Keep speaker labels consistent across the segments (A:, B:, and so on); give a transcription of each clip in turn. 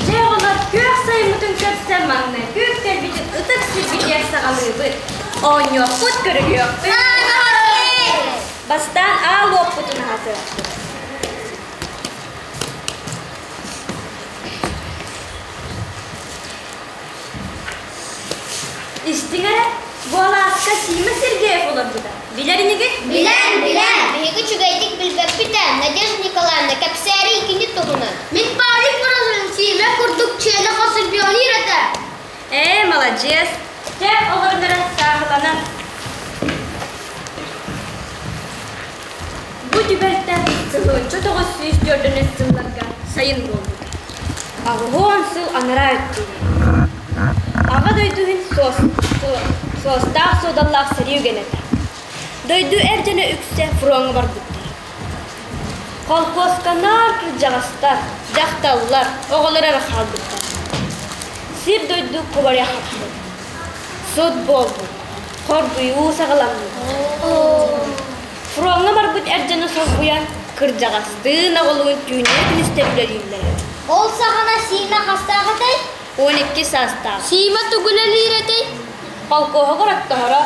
A: Дьэ оҕолор күөх сайыммытын көрсөн маҥнайгы үктэлбитин ытык сирбитигэр саҕалыыбыт. Оонньуохпут, көрүлүөхпүт. Бастаан аал уоппутун аһатыахпыт. Истиҥ эрэ, бу алааска Сима Сергеев олорбута. Билэр инигит?
B: Билэн, билэн. Биһиги үчүгэйдик билбэппит ээ, Надежда Николаевна, кэпсээри икини туһунан. Мин Павлик Морозовым Сиимэ курдук чиэнэ хос регионир этэ.
A: Ээ, маладьыас. Дьэ, олорун эрэ сааһыланан. Бу түбэлтэ 1904 сылларга сайын буолбута. 80 сыл анараа өттүгэр. Аҕа дойду иһин суостаах суодаллаах сэрии үгэнэ этэ. Дойду эр дьоно үксэ фроҥҥа барбыттар. Холкуоска наар кырдьаҕастар, дьахталлар, оҕолор эрэ хаалбыттар. Сир-дойду кубарыйа хаппыт. Сут буолбут, хоргуйуу саҕаламмыт. Фроҥҥа барбыт эр дьону солбуйан, кырдьаҕастыын оҕолуун түүннэри-күнүстэри үлэлииллэрэ.
B: Ол саҕана Сиимэ хастаах этэй?
A: 12 саастаах.
B: Сиимэ тугу үлэлиир этэй?
A: Холкуоһугар оттоһоро,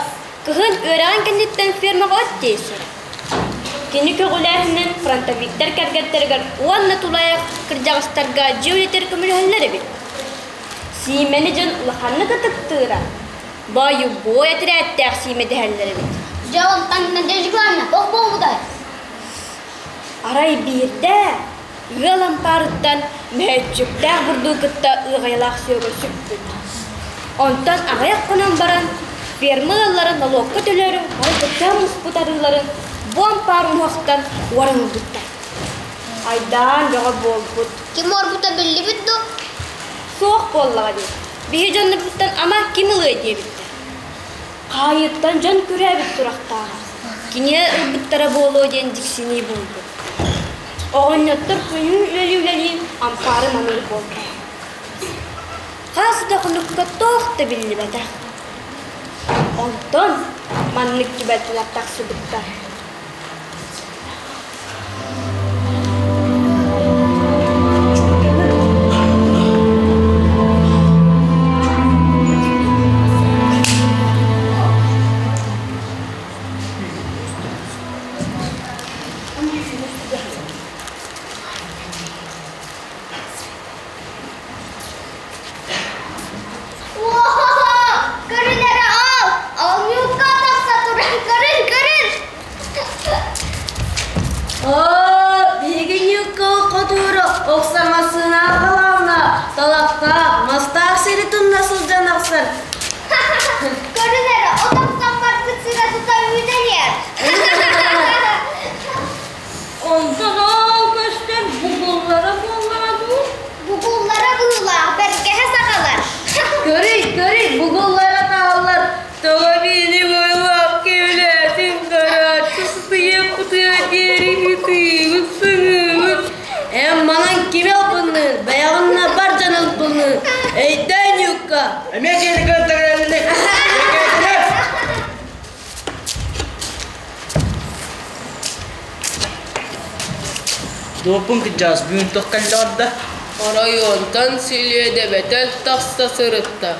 A: кыһын үөрэҕин кэнниттэн фермаҕа от тиэйсэрэ. Кини көҕүлээһининэн фронтовиктар кэргэттэригэр уонна тулаайах кырдьаҕастарга дьиэ үлэтигэр көмөлөһөллөр эбит. Сиимэни дьон улаханнык ытыктыыра, бойобуой этэрээттээх Сиимэ дэһэллэр эбит.
B: Дьэ онтон Надежда Ивановна туох буолбутай?
A: Арай биирдэ ыал ампаарыттан мөһөөччүктээх бурдугу кытта ыаҕайалаах сүөгэй сүппүт. Онтон аҕыйах хонон баран ферма ыаллара нолуокка төлөөрү барытыттан муспут арыыларын бу ампаар уҥуохтан уоран ылбыттар. Айдаан бөҕө буолбут.
B: Ким уорбута биллибит дуо?
A: Суох буоллаҕа дии. Биһи дьоннорбуттан ама ким ылыа диэбиттэр. Хаайыттан дьон күрээбит сурахтааҕа. Кинигэ ылбыттара буолуо диэн дьиксинии буолбут. Оҕонньоттор күнүн үлэлии-үлэлии ампаары маныыр буолла. Хас да хонукка туох да биллибэтэх. Онтон маннык түбэлтэлэр тахсыбыттар.
B: Көрүн эрэ ол! Оонньуукка тахса туран көрүн, көрүн!
C: Оо, биһиги Ньукка хотуура охсор массыына халаана, талахтаах, мастаах сири тумна сылдьан ахсар.
B: Көрүн эрэ, от охсон барбыт сыра тута үүнэн иһэр.
C: Онтон ол көстөр бугуллара буоллаҕа дуу?
B: Бугуллара быылаах, бэргэһэ саҕалар.
C: Көрүй, көрүй, бугуллара тааллар. Тоҕо биини бойлоох кэбилээтин карааччы сытыйа кутуйа диэри ытыыбыт сыҥыыбыт. Эн манан кими албынныыр, бэйэҕиннэ бар дьон албынныыр. Өйдөө, Ньукка!
D: Эмиэ киһини кыаттарыаннык. Дуоппун кыдьаас бүгүн туох кэллэ орда?
E: Оройуонтан силиэдэбэтэл тахса сырытта.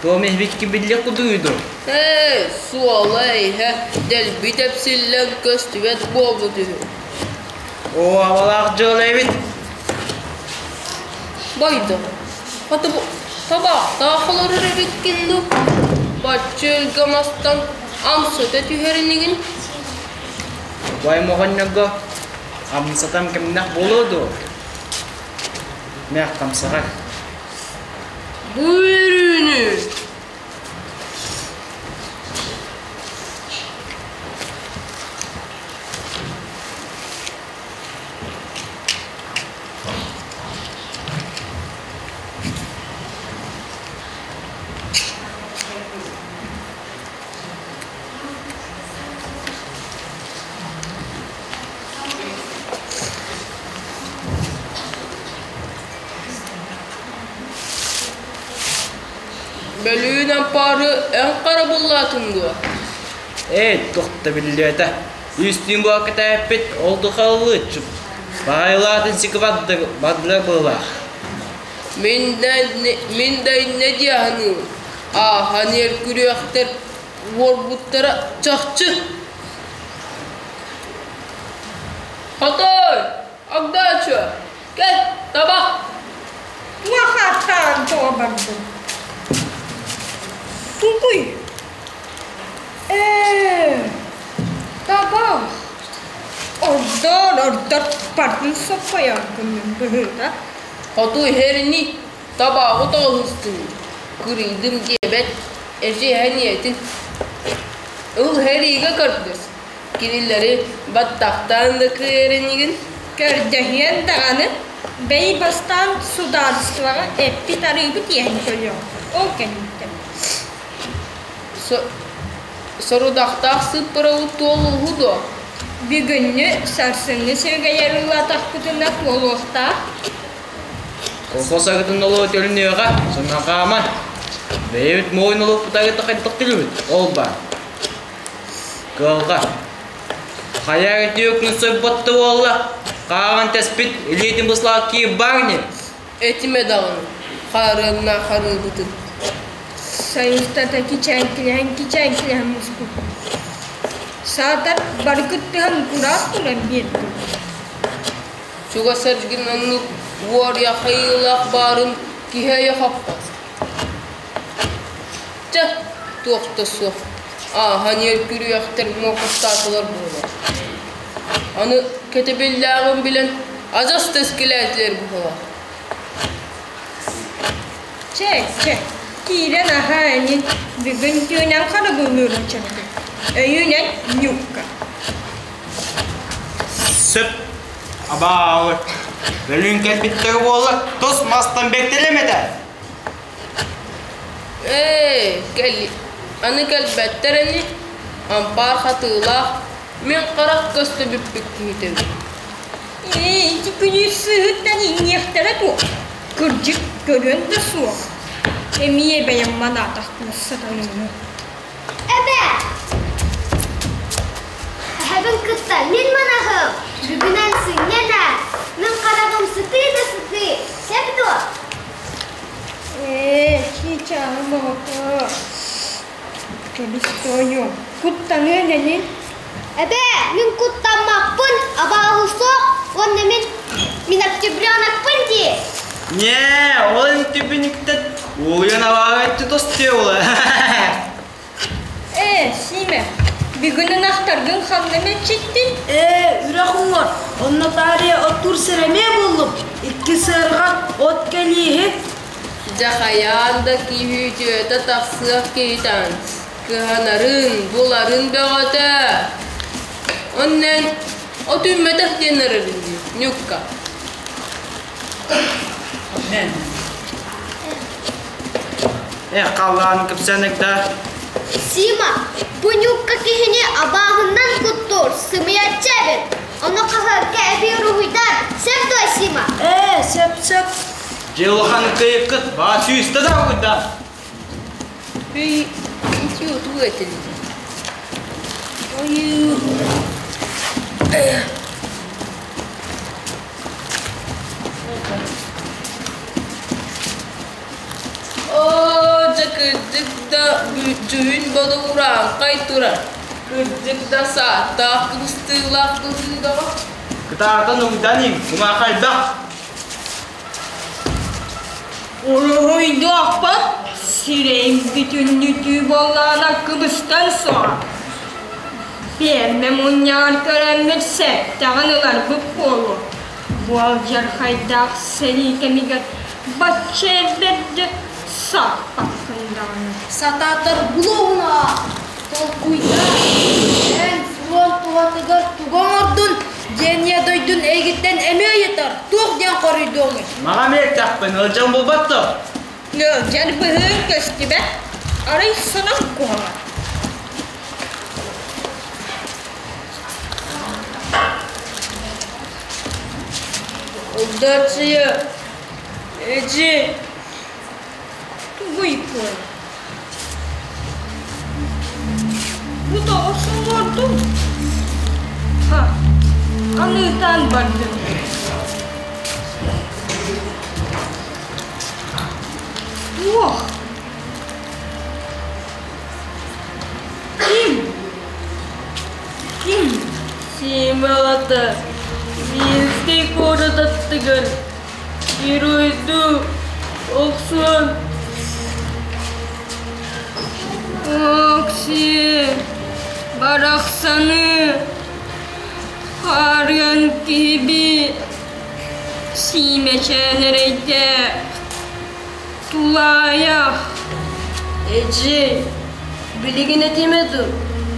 D: Туом иһбикки биллиэх кудуй дуу?
E: Ээ, суола иһэ дэлби тэпсиллэн көстүбэт буолбут үһү.
D: Оо, абалаах дьыала эбит.
E: Бойдо, хата бу табаахтаах олорор эбиккин дуу? Бачча өлгөм астан амсата түһэр инигин?
D: Убай моҕонньорго амсатам кэмнэх буолуо дуо? Мэх хамсаҕар.
E: Бу үөрүүнү Бөлүүн ампаары эн харабыллаатыҥ дуо?
D: Ээ, туох да биллибэтэ. Үстүүн буолка тээппит, ол духаллыыччы. Баайылаатын сики бардылар быһыылаах.
E: Мин да, мин да иннэ дии аһыныыбын. Ааһан иһэр күрүөхтэр уорбуттара чахчы. Хотой! Огдооччу! Кэл, табах!
F: Туох ааттааҕын тоҕо бардын? Тугуй? Ээ, табах. Ордор, ордор бардын соппойоргуннун быһыыта.
E: Хоту иһэрини табааҕы тоҕуһустун, кырыйдым диэбэт, эдьиһэн ийэтин. Ыл сэриигэ көрдөс, Кинилэри баттахтаан да кыайар инигин?
F: Көрдөһүөн даҕаны, бэйи бастаан судаарыстыбаҕа эппит арыыбыт иэһин төлүөҕ, ол кэнниттэн.
E: Сорудахтаах сыыппарабыт туолууһу дуо?
F: Бүгүҥҥү, сарсыҥҥы сүөгэйэр ыллаатахпытына туолуохтаах.
D: Колхоз агытын нолуо төлөнүөҕэ, санаҕаама. Бэйэбит моой нолуокпут агыта хайдах төлүүбүт, ол баар. Кыалҕа. Хайа үтүө күн сойботто буолла. Хааҕын тэспит, илиитин быслаах киир баар ини.
E: Этимэ даҕаны, хаарыаннаах харыыбытын.
F: Сайыстата кичээҥкилэһэн-кичээҥкилэһэн муспуппут. Саатар бары кыттыһан кураах туран биэрдим.
E: Чугас эргин оннук уоруйах айыылаах баарын киһи өйө хаппат. Чэ, туох да суох, ааһан иһэр күрүөхтэр муокастаатылар буолар. Аны кэтэбиллээҕин билэн адьас тэскилээтилэр быһыылаах.
F: Чэ, чэ, киирэн аһаа ини, бүгүн түүнэн харабыллыырын чэппит, өйүнэн ньукка.
D: Сөп, абаалы. Бөлүүн кэлбиттэрэ буолла, тус мастан бэттэлэм этэ.
E: Ээ, кэл, аны кэлбэттэр ини, ампаар хатыылаах, мин харах көстө бүппүт киһитэбин.
F: Ээ, ити күнүс сыыһыттан иҥниэхтэрэ дуо? Кырдьык, көрүөн да суох. Эмиэ бэйэм манаатахпына сатаныыны.
B: Эбээ! Эһэбин кытта мин манаһым, бүгүнэн сынньан ээ, мин хараҕым сытыы да сытыы, сөп дуо?
F: Ээ, чыычааҕым оҕото. Кэбис тоойуом, куттаныан ини.
B: Эбээ, мин куттаммаппын, абааһы суох, уонна мин мин октябренокпын дии.
D: Не, ол интибиниктет уолуйан абааһы өттү тостуйуола.
F: Ээ, Сиимэ, бүгүн ынахтаргын ханна мэччиттин?
C: Ээ, үрэх уҥуор, онно таарыйа оттуур сир эмиэ буллум. Икки сыарҕа от кэлииһи.
E: Дьэ хайаан да киһи үтүөтэ тахсыах киһитэн, кыһанарын, буларын бөҕөтө. Оннен от үүммэтэх диэн эрэрин дии, Ньукка.
D: Э, халлаан кэпсээнек да.
B: Сима, бу Ньукка киһини абааһыннан куттуур, сымыйаччы эбит. Ону хаһыакка эбии уруһуйдаан, сөп дуо, Сима?
C: Ээ, сөп-сөп.
D: Дьэ улахан кыйыккыт, баа сүүстэ да угуйда.
E: Үй, ити отуу этин. Ой, Оо, дьэ кырдьык да дьүһүн бодоҕурааҥхай турар. Кырдьык да сааттаах кыбыстыылаах быһыыдаҕа.
D: Кытаатан угданиҥ, кумаахы элбэх.
F: Уруһуйдуохпут, сирэйим бүтүннүтүү буоллаҕына кыбыстан суоҕа. Пиэрмэ мунньаҕар көрөммүт сэттэҕин ыларбыт буолуо. Бу алдьархайдаах сэрии кэмигэр бачча эрдэрдэ сааппаккын даҕаны.
A: Сатаатар булуоҕуна толкуйдаа, эн фронт туһатыгар тугу оҥордун диэн ийэ дойдун эйигиттэн эмиэ ыйытар, туох диэн хоруйдуоҥуй?
D: Маҕа эмиэ эттэхпин, ыалдьан булбат дуо?
F: Ыалдьар быһыыҥ көстүбэт, арай санах куһаҕан.
C: Удачия, эдьи,
F: Тугуй куой? Хаһыытаан бардым. Туох? Ким? Ким?
C: Сиимэ аҕата Минскэй куорат аттыгар геройдуу охсуон Окси барахсаны хаарыан киһиби сиимэчээн эрэйдээх тулаайах
G: Эдьиэй, билигин этимэ дуу,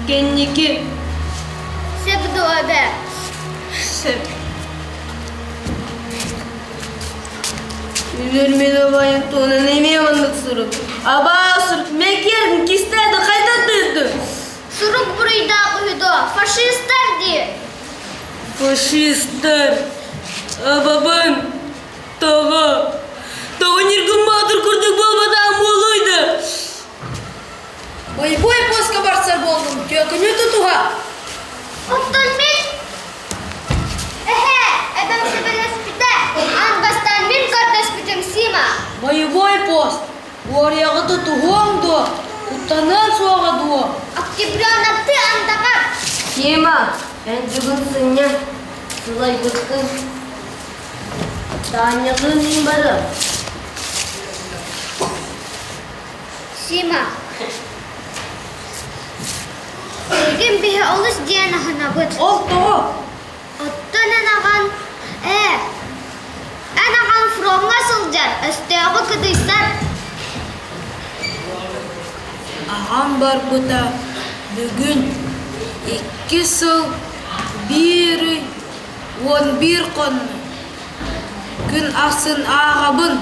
G: кэнники
B: Сөп дуо эбээ?
G: Сөп. Үнэр мин убайым туһунан эмиэ маннык сурук. Абаа сурук мэкиэрин кистээди хайда тыырдын?
B: Сурук буруйдаах үһү дуо? Фашистар дии.
C: Фашистар! Абабын! Тоҕо? Тоҕо Ньургун Боотур курдук буолбатаҕым буолуой да?
G: Бойбуой поска барсар буоллум, түөкүнү тутуһа.
B: Оттон мин Эһээ, эбэм сөбүлэспитэ. Аан бастаан мин көрдөспүтүм, Сима.
G: Боевой пост. Уоруйаҕы тутуһуоҥ дуо? Куттаныан суоҕа дуо?
B: Октябренокты андаҕар.
C: Сима, эн бүгүн сынньа, сылайбыккын. Таанньалыын мин барыам.
B: Сима, эйигин биһи олус диэн аһынабыт.
G: Ол тоҕо?
B: Оттон эн аҕаҥ, ээ, эн аҕаҥ фроҥҥа сылдьар, өстөөҕү кыдыйсар.
G: Аҕам барбыта бүгүн 2 сыл 1 ый 11 хонно. Күн ахсын ааҕабын,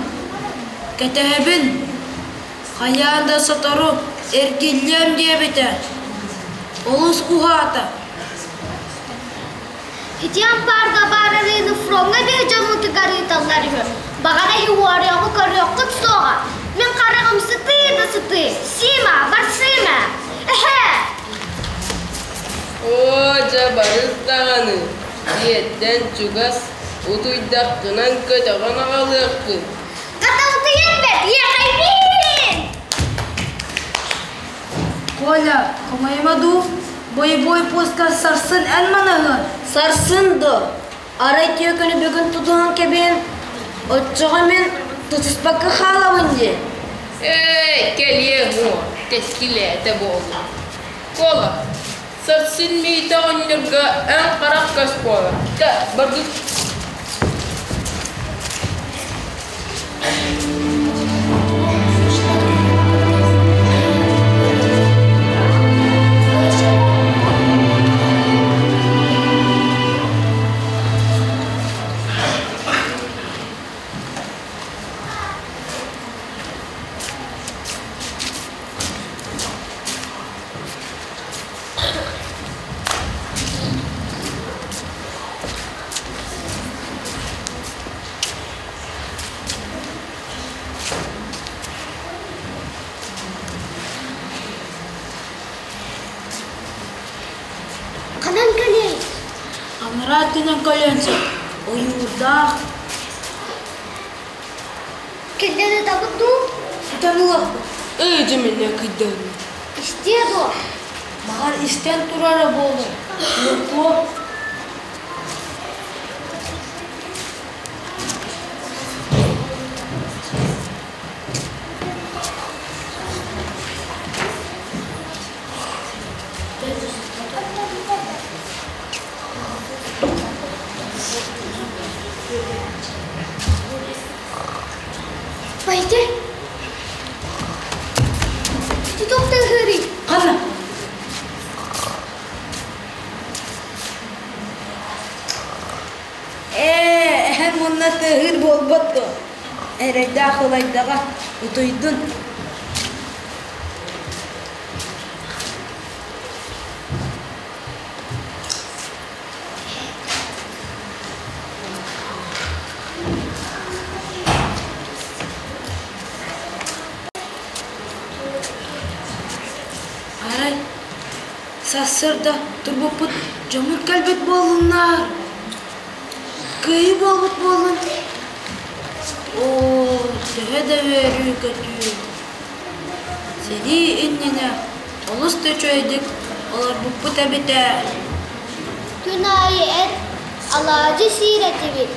G: кэтэһэбин. Хайаан да сотору эргиллиэм диэбитэ. Олус уһаата.
B: Ити ампаарга баар арыыны фроҥҥа биһи дьоммутугар ыыталлар үһү. Баҕар эһи уоруйаҕы көрүөххүт суоҕа. Мин хараҕым сытыы да сытыы. Сима, барсыма! Эһээ!
E: Оо, дьэ барыс даҕаны, дьиэттэн чугас, утуйдаххынан көтөҕөн аҕалыахпын.
B: Хатылтыйан бэрт, иэхэйбиин!
G: Коля, хомойума дуу, бойобуой пуска сарсын эн манаһыан.
C: Сарсын дуо? Арай түөкүнү бүгүн тутуһан кэбиһэн, оччоҕо мин тутуспакка хаалабын дии.
E: Эй, кэлиэҥ уо, тэскилээтэ буолла. Кола, сарсын Миитэ оҕонньорго эн харах көс буолар. Да, бардык.
B: Ханан кэлиэй?
G: Анараа өттүнэн кэлиэн сөп. Ойуурдаах.
B: Кинилэри табыт дуу?
G: Ситэн ылыахпыт.
E: Ыы, дьэ кыйдыһынна.
B: Истиэ дуо?
G: Баҕар истэн турара буолуо. Лукуо.
B: Пойди. Ити туохтан ыһыырый?
G: Ханна? Ээ, эһэм мунна тыаһыыр буолбат дуо? Эрэйдээх ылайдаҕа, утуйдун. Арай сарсыарда турбуппут дьоммут кэлбит буоллуннар. Кыайыы буолбут буоллун. Оо, төһө да үөрүү-көтүү. Сэрии иннинэ олус да үчүгэйдик олорбуппут эбит ээ.
B: Күн аайы эт, алаадьы сиир этибит.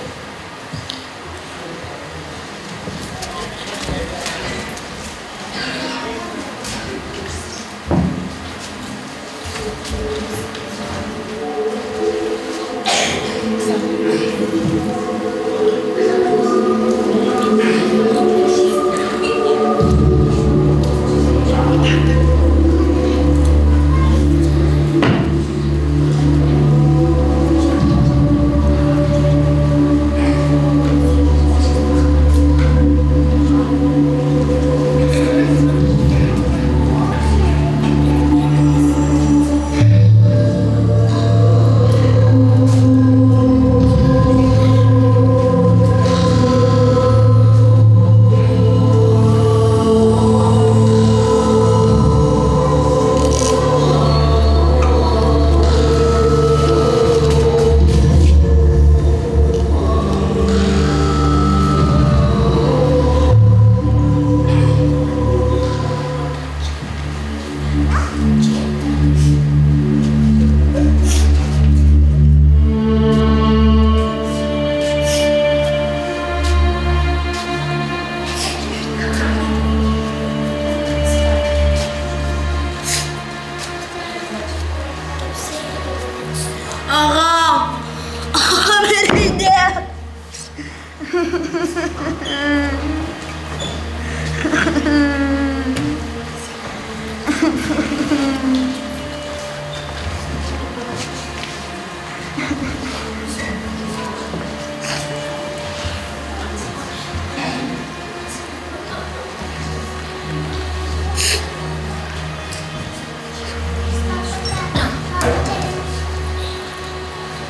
G: Аҕам, аҕам эрэйдээх.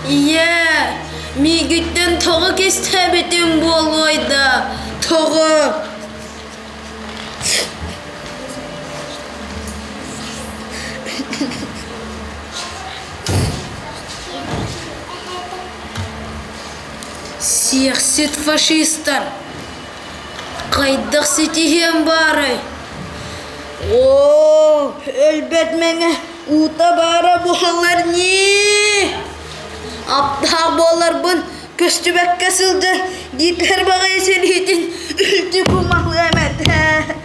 G: Ийээ, миигиттэн тоҕо кистээбитим буолуой да, тоҕо? Сиэхсит фашистар хайдах ситиһиэм баарай? Оо, өлбөт мэҥэ уута баара буолар ньии! Аптаах буоларбын көстүбэккэ сылдьар Гитлер баҕайы сэриитин үлтү кумахлыам этэ.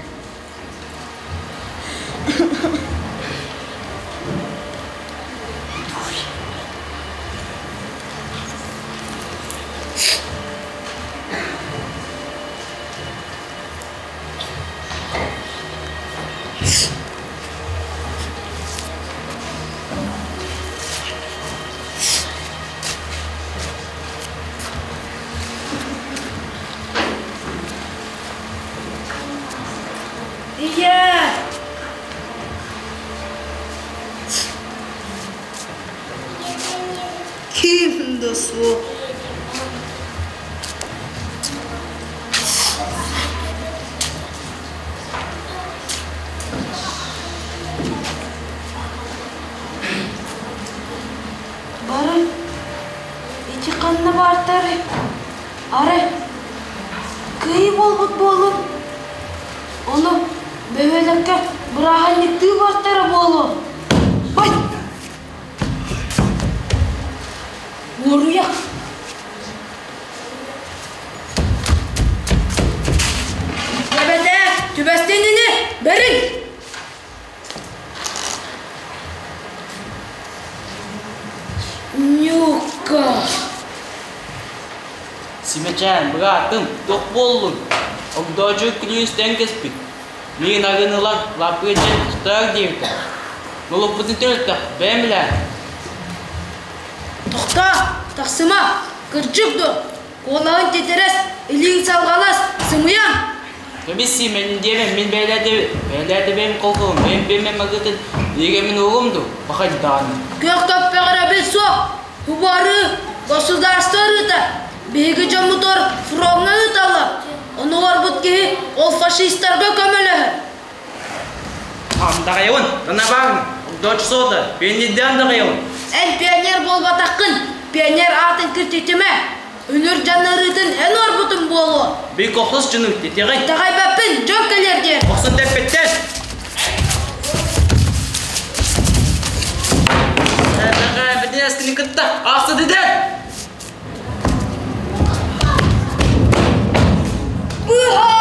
G: Ийээ! Ким да суох. Бары ити ханна баартарый? Арай кыайыы буолбут буоллун? Ону бөһүөлэккэ бырааһынньыктыы бартара буолуо. Бай! Уоруйах! Эбэтэ, түбэстин ини, бэрин! Ньукка!
D: Симэчээн, быраатым, туох буоллуҥ? Огдоочу күлүүстэн кэспит. Миигин арыын ылан, лаппыа дьиэ тутаар диэбитэ. Нулуппутун төлөттөх, бэйэм билээр.
G: Тохтоо, тахсыма, кырдьык дуо? Куолаһын титирэс, илииҥ салҕалас, сымыйаҥ!
D: Кэбис сиимэнин диэмэ, мин бэйэлээтэбэм колхоһум, бэйэм бэйэм магытын, иигэ мин уолум дуу, бахайдааны.
G: Күөх көппөҕөр эбит суох, убары, государство ырыта, биһиги дьоммутугар фроҥҥа ыыталлар, ону олорбут киһи ол фашистарга көмөлөһөр.
D: Андаҕайабын, танабааҕын, дочь сода, пионердаан даҕайабын.
G: Эн пионер буолбатаххын, пионер аатын киртитимэ. Үнүр дьон ырыытын эн уорбутуҥ буолуо.
D: Бий колхоз дьону титэҕэй.
G: Итэҕэйбэппин, дьон кэлиэр диэн.
D: Охсон тэппиттэр. Бэтин эскини кытта аахса дидэр.
G: Быһа!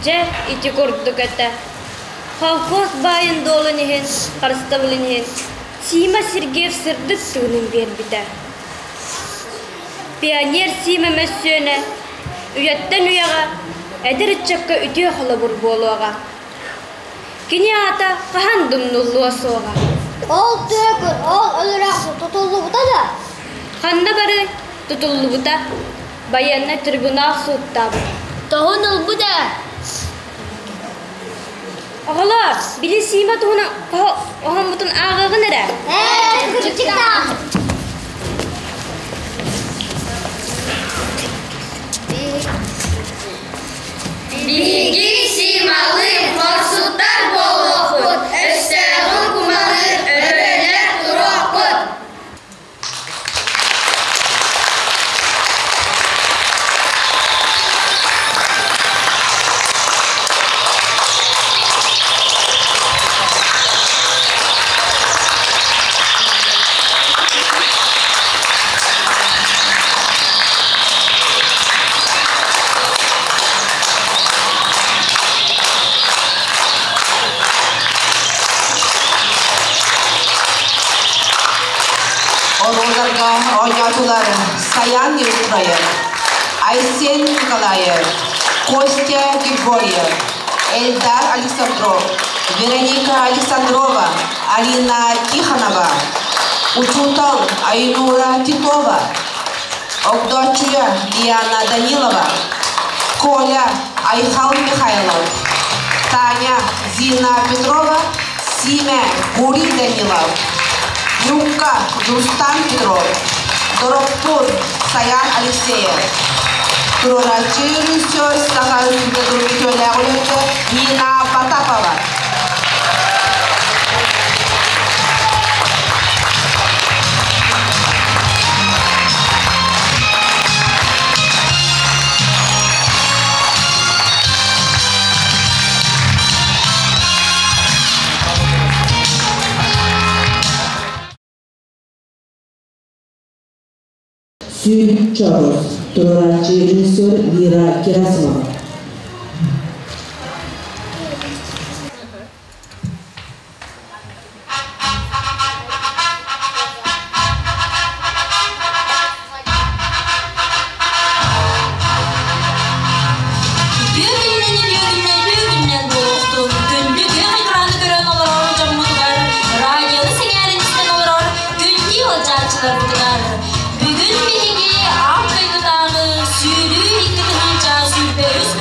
A: Дьэ, ити курдук этэ. Холкуос баайын-дуолун иһин, харыстабылын иһин Сима Сергеев сырдык тыынын биэрбитэ. Пионер Сима мөссүөнэ үйэттэн үйэҕэ эдэр ыччакка үтүө холобур буолуоҕа. Кини аата хаһан да умнуллуо суоҕа.
B: Ол түөкүн, ол өлөрөх тутуллубута да?
A: Ханна бары тутуллубута, байыаннай трибунал сууттаабыт.
B: Тоһун ылбыт ээ.
A: Оҕолоор, били Сима туһунан оһоммутун ааҕыаҕын эрэ.
B: Ээ, кырдьыктаах.
H: Биһиги Сималыын хорсуттар буолуохпут, өстөөҕү кумалыыр өрөөлөр туруохпут.
I: Оруолларга оонньоотулар Саян Неустроев, Айсен Николаев, Костя Григорьев, Эльдар Александров, Вероника Александрова, Алина Тихонова, учуутал Айнура Титова, Огдооччуйа Диана Данилова, Коля Айхал Михайлов, Таня Зина Петрова, Симэ Гурий Данилов, Юкка Дустан Петров, Дороппур Саян Алексеев, туруорааччы режиссер Саха Өрөспүүбүлүкэтин үлэһитэ Нина Потапова.
J: Сүүрүк Чорос, туруорааччы режиссер Лира Герасимова.
K: Үтүө күнүнэн, үтүө күнүнэн, үтүө күнүнэн буолуохтун. Күндү күөх экраны көрөн олорор дьоммутугар, радионы сэҥээрэн истэн олорор күндү ыалдьааччыларбытыгар. Бүгүн биһиги аан дойдутааҕы сүүрүү 2 тыһыынча 23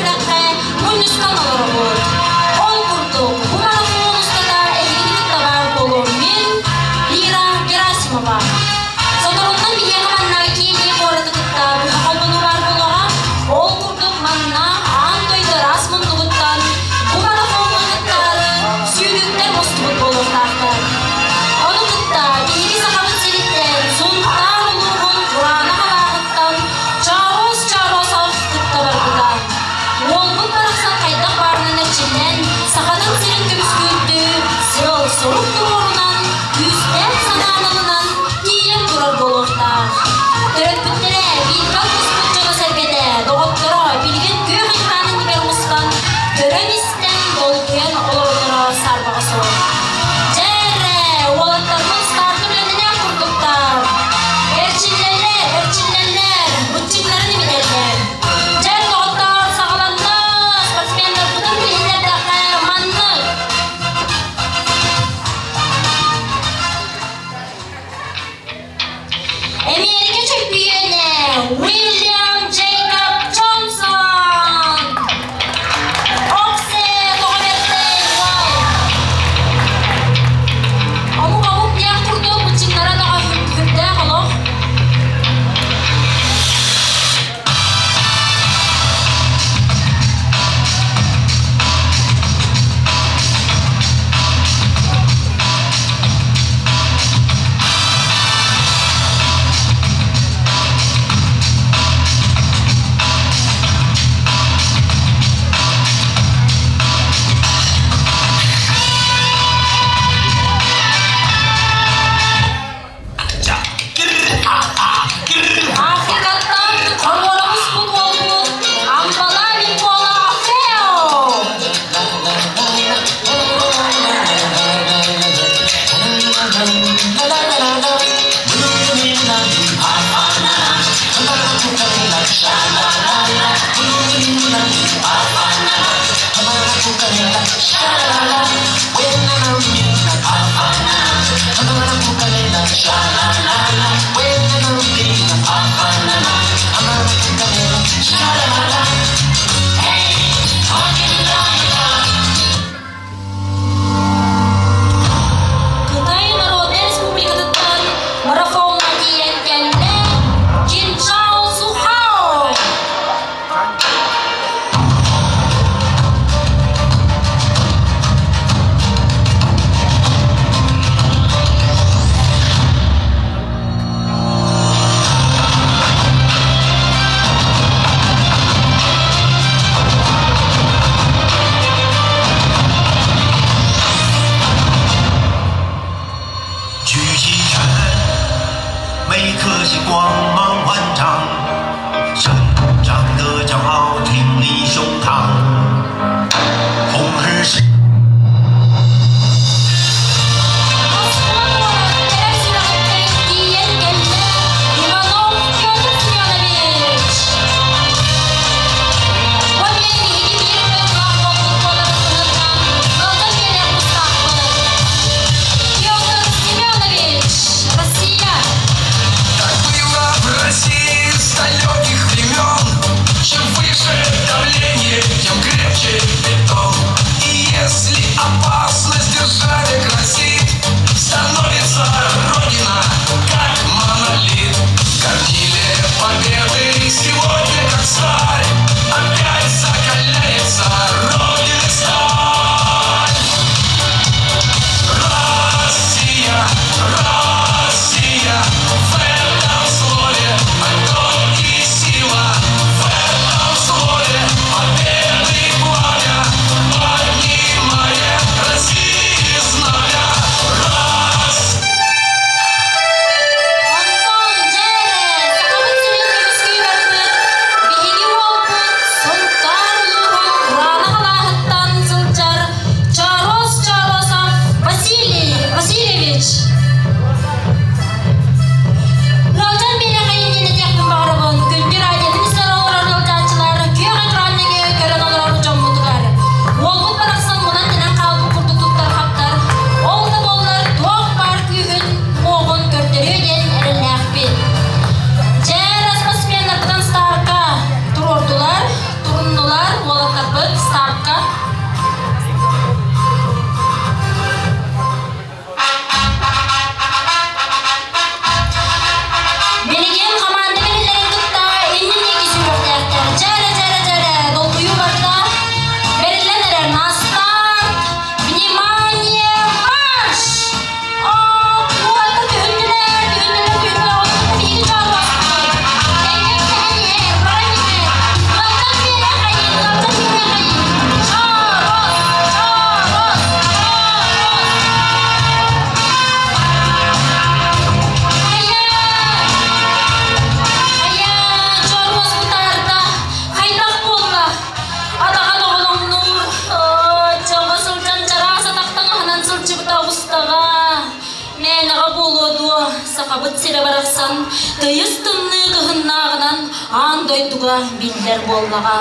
K: сирэ барахсан тыйыс тымныы кыһыннааҕынан аан дойдуга биллэр буоллаҕа.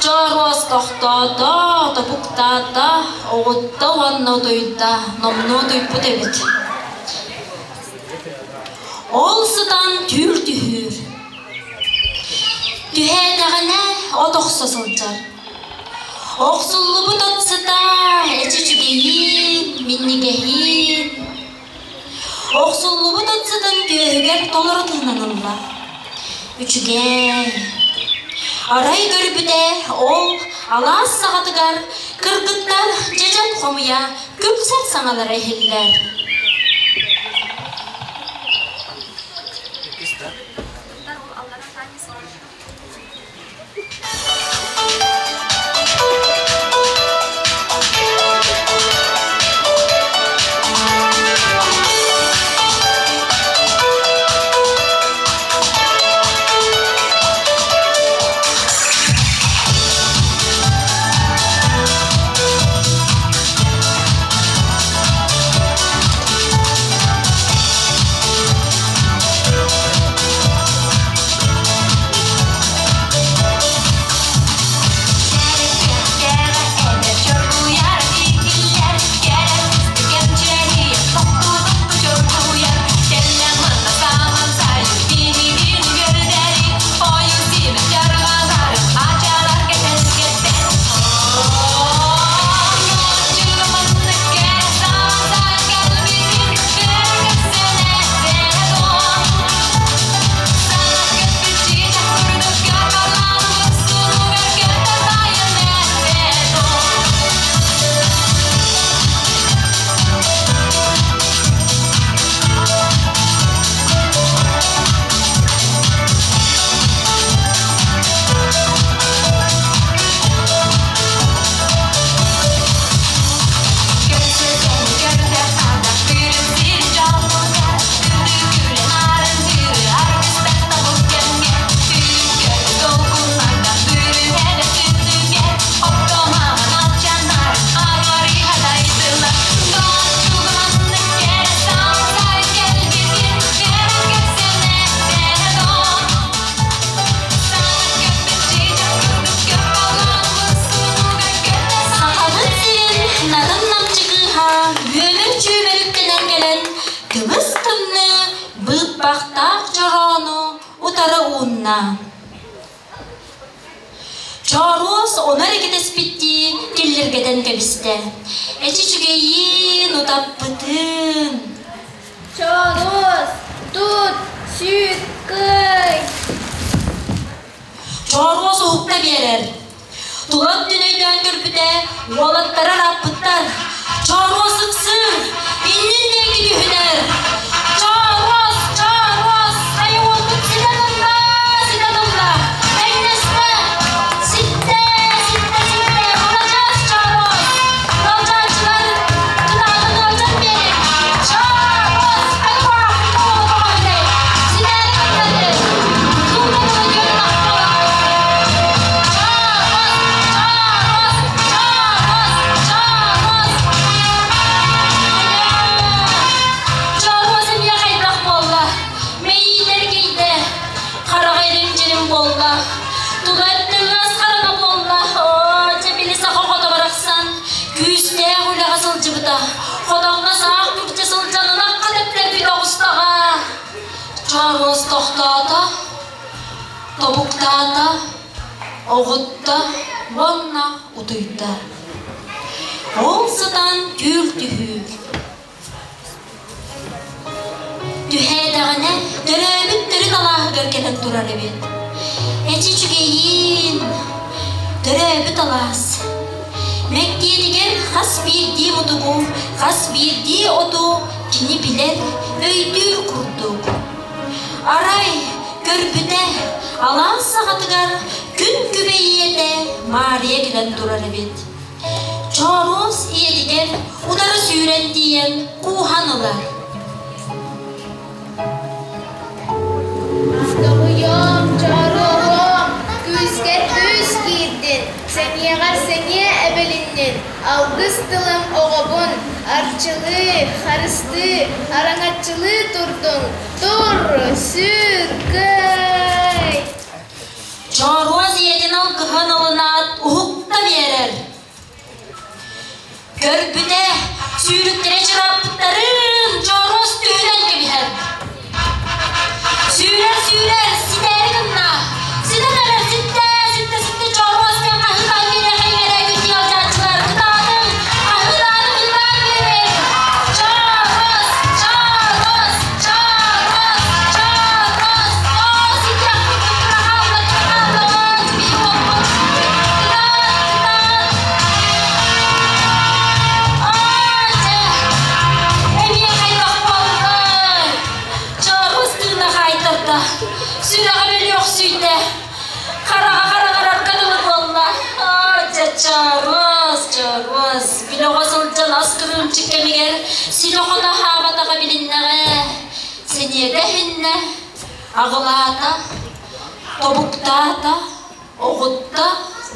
K: Чооруос тохтоото, тобуктаата, оҕутта уонна утуйда, номнуо утуйбут эбит. Ол сытан түүл түһүүр. Түһээтэҕинэ от охсо сылдьар. Охсуллубут от сыта эчи үчүгэйиин, минньигэһиин. Охсуллубут от сытын түөһүгэр толору тыынан ылла. Үчүгэй. Арай көрбүтэ ол алаас саҕатыгар кыргыттар дьэдьэн хомуйа күлсэр саҥалара иһиллэр. Сахабыт сирин нарын намчы кыыһа үөмэр-чүөмэр үктэнэн кэлэн тыбыс-тымныы быыппахтаах чороону утары уунна. Чооруос ону эрэ кэтэспиттии киллиргэтэн кэбистэ. Эчи үчүгэйиин, утаппытын.
H: Чооруос, тут, сүүт, кый!
K: Чооруос уһукта биэрэр. Тула өттүн өйдөөн көрбүтэ, уолаттара ырааппыттар. Чооруос ыксыыр, иннин диэки түһүнэр. Чооруос, Чооруос, хайа уолбут ситэн ылла, ситэн ылла. Тэҥнэстэ, ситтэ, ситтэ, ситтэ, маладьыас Чооруос. Ыалдьааччылар кытаатан ыалдьан биэриҥ. Чооруос, хайа Африка уола тоҕо эбитэй? Ситээри кэллэ. Тууна тыла күөн Чооруос эмиэ хайдах буолла? Мэйиитэ эргийдэ, хараҕа илим-дьилим буолла. Тула өттө ыас хараҥа буолла. Оо, дьэ били саха оҕото барахсан күүстээх үлэҕэ сылдьыбыта. Хотоҥҥо саах күрдьэ сылдьан ынахха тэптэрбит оҕустаҕа. Чооруос тохтоото, тобуктаата, оҕутта уонна утуйда. Ол сытан түүл түһүүр. Түһээтэҕинэ төрөөбүт төрүт алааһыгар кэлэн турар эбит. Эчи үчүгэйиин, төрөөбүт алаас. Мэктиэтигэр хас биирдии мутугу, хас биирдии оту кини билэр, өйдүүр курдук. Арай, көрбүтэ, алаас саҕатыгар күн күбэй ийэтэ Маарыйа кэлэн турар эбит. Чооруос ийэтигэр утары сүүрэн тиийэн кууһан ылар.
H: Тоҕуйуом, чооруоһуом, күүскэр күүс киирдин, сэниэҕэр сэниэ эбилиннин, алгыс тылым оҕобун. Арчылыы, харыстыы, араҥаччылыы турдун, тур, сүр, кыай!
K: Чооруос ийэтин алгыһын ылынаат уһукта биэрэр. Көрбүтэ, сүүрүктэрэ чырааппыттарын Чооруос түһүнэн кэбиһэр. Сүүрэр, сүүрэр, ситээри гынна. Ситэн эрэр, ситтэ, ситтэ, ситтэ Чооруос диэн хаһыытаан биэриэхэ иҥэрэ күндү алдьааччылар кытаатыҥ, хаһыытаан, ыһыытаан биэриҥ. Чооруос, Чооруос, Чооруос, Чооруос, оо, ситиэхпит кыра хаалла, кыра хаалла, биһи буолбут. Кытаат, кытаат. Оо, дьэ, эмиэ хайдах буоллай? Чооруос тыына хаайтарда, сүрэҕэ бөлүөхсүйдэ, хараҕа хараҥарарга дылы буолла. Оо, дьэ, Чооруос, Чооруос, били оҕо сылдьан ас кырыымчык кэмигэр ситэ-хото аһаабатаҕа билиннэҕэ. Сэниэтэ эһиннэ, аҕылаата, тобуктаата, оҕутта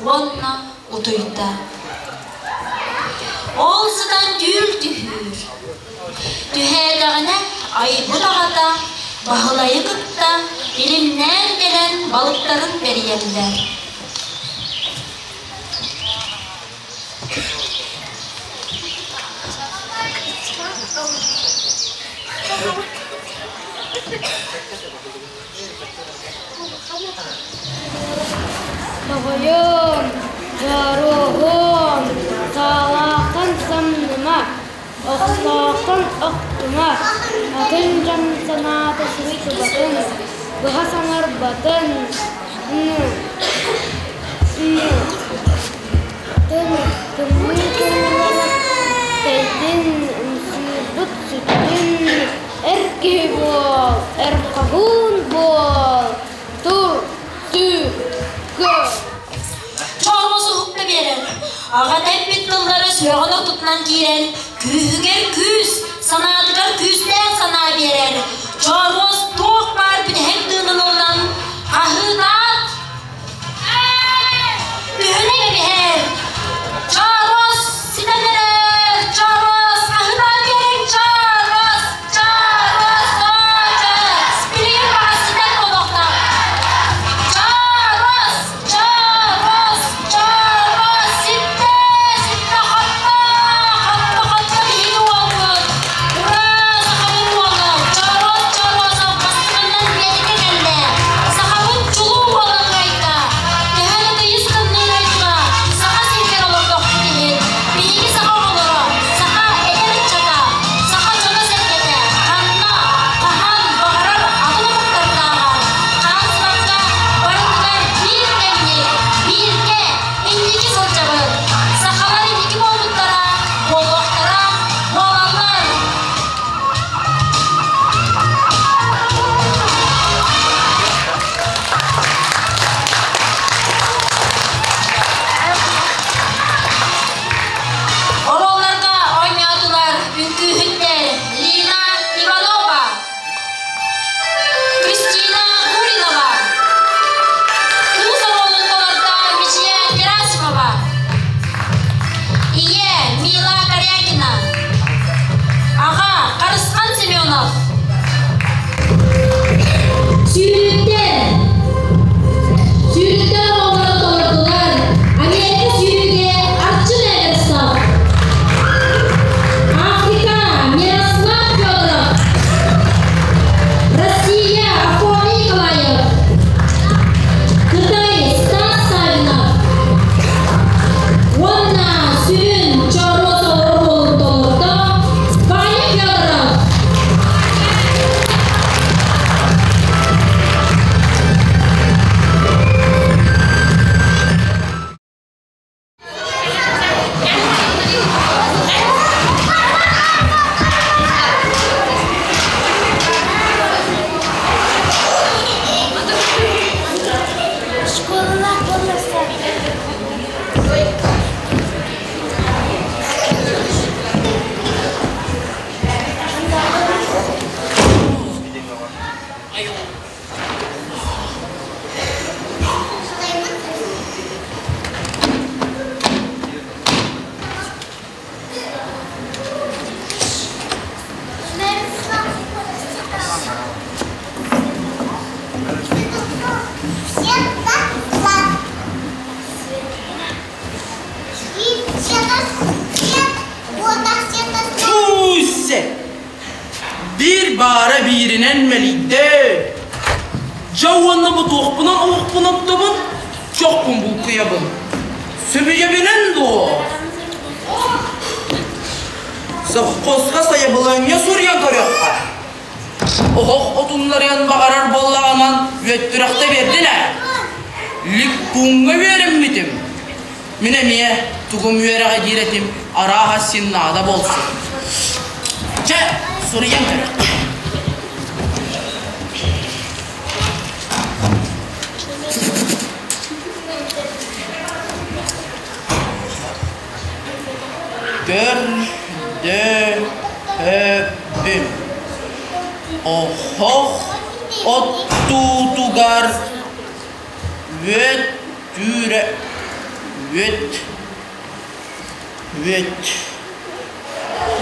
K: уонна утуйда. Ол сытан түүл түһүүр. Түһээтэҕинэ айбыт аҕата Баһылайы кытта илимнээн кэлэн балыктарын бэрийэллэр.
A: Тоҕойуом, дьоруоһуом, саалаахтан самныма, охсоохтон охтума, атын дьон санаата сыстыбатын, быһа саҥарбатын, тымныы тыллара тэйдин, ымсыырбыт сүттүн, эр киһи буол, эр хоһуун буол, тур, түр, көр.
K: Чоормос уһукта биэрэр. Аҕа тэппит тыллары сүрэҕин ортотунан киирэн, күүһүгэр күүс, санаатыгар күүстээх санаа биэрэр. Чооруос туох баар бүтэһик тыынын ылынан, хаһыытаат, Күһүнэ кэбиһэр. Чоорос ситэн эрэр. Чоорос хаһыытаан биэриҥ. Чоорос, чоорос, оочо. Билигин баҕас ситэн буолуохтаах. Чоорос, чоорос, чоорос, ситтэ, ситтэ, хотто, хотто, хотто биһиги уолбут. Ура, сахабыт уола. Чоорос, чоорос, бастакынан биэтэккэ кэллэ. Сахабыт чулуу.
L: Акаара бииринэн мэлийдэ. Дьэ уонна бу туохпунан оһохпун оттобун, чохпун булкуйабын. Сөбүйэбинэн дуо? Совхозка сайабылыанньа суруйан көрүөххэ. Оһох отуннарыан баҕарар буоллаҕынан үөттүрэхтэ биэрдилэр. Ликпуҥҥа үөрэммитим. Мин эмиэ тугум үөрэҕэ диир этим, арааһа син наада буолсу. Чэ, суруйан көрүөххэ. Көрдөһөбүн. Оһох оттуутугар үөт түүрэ үөт үөт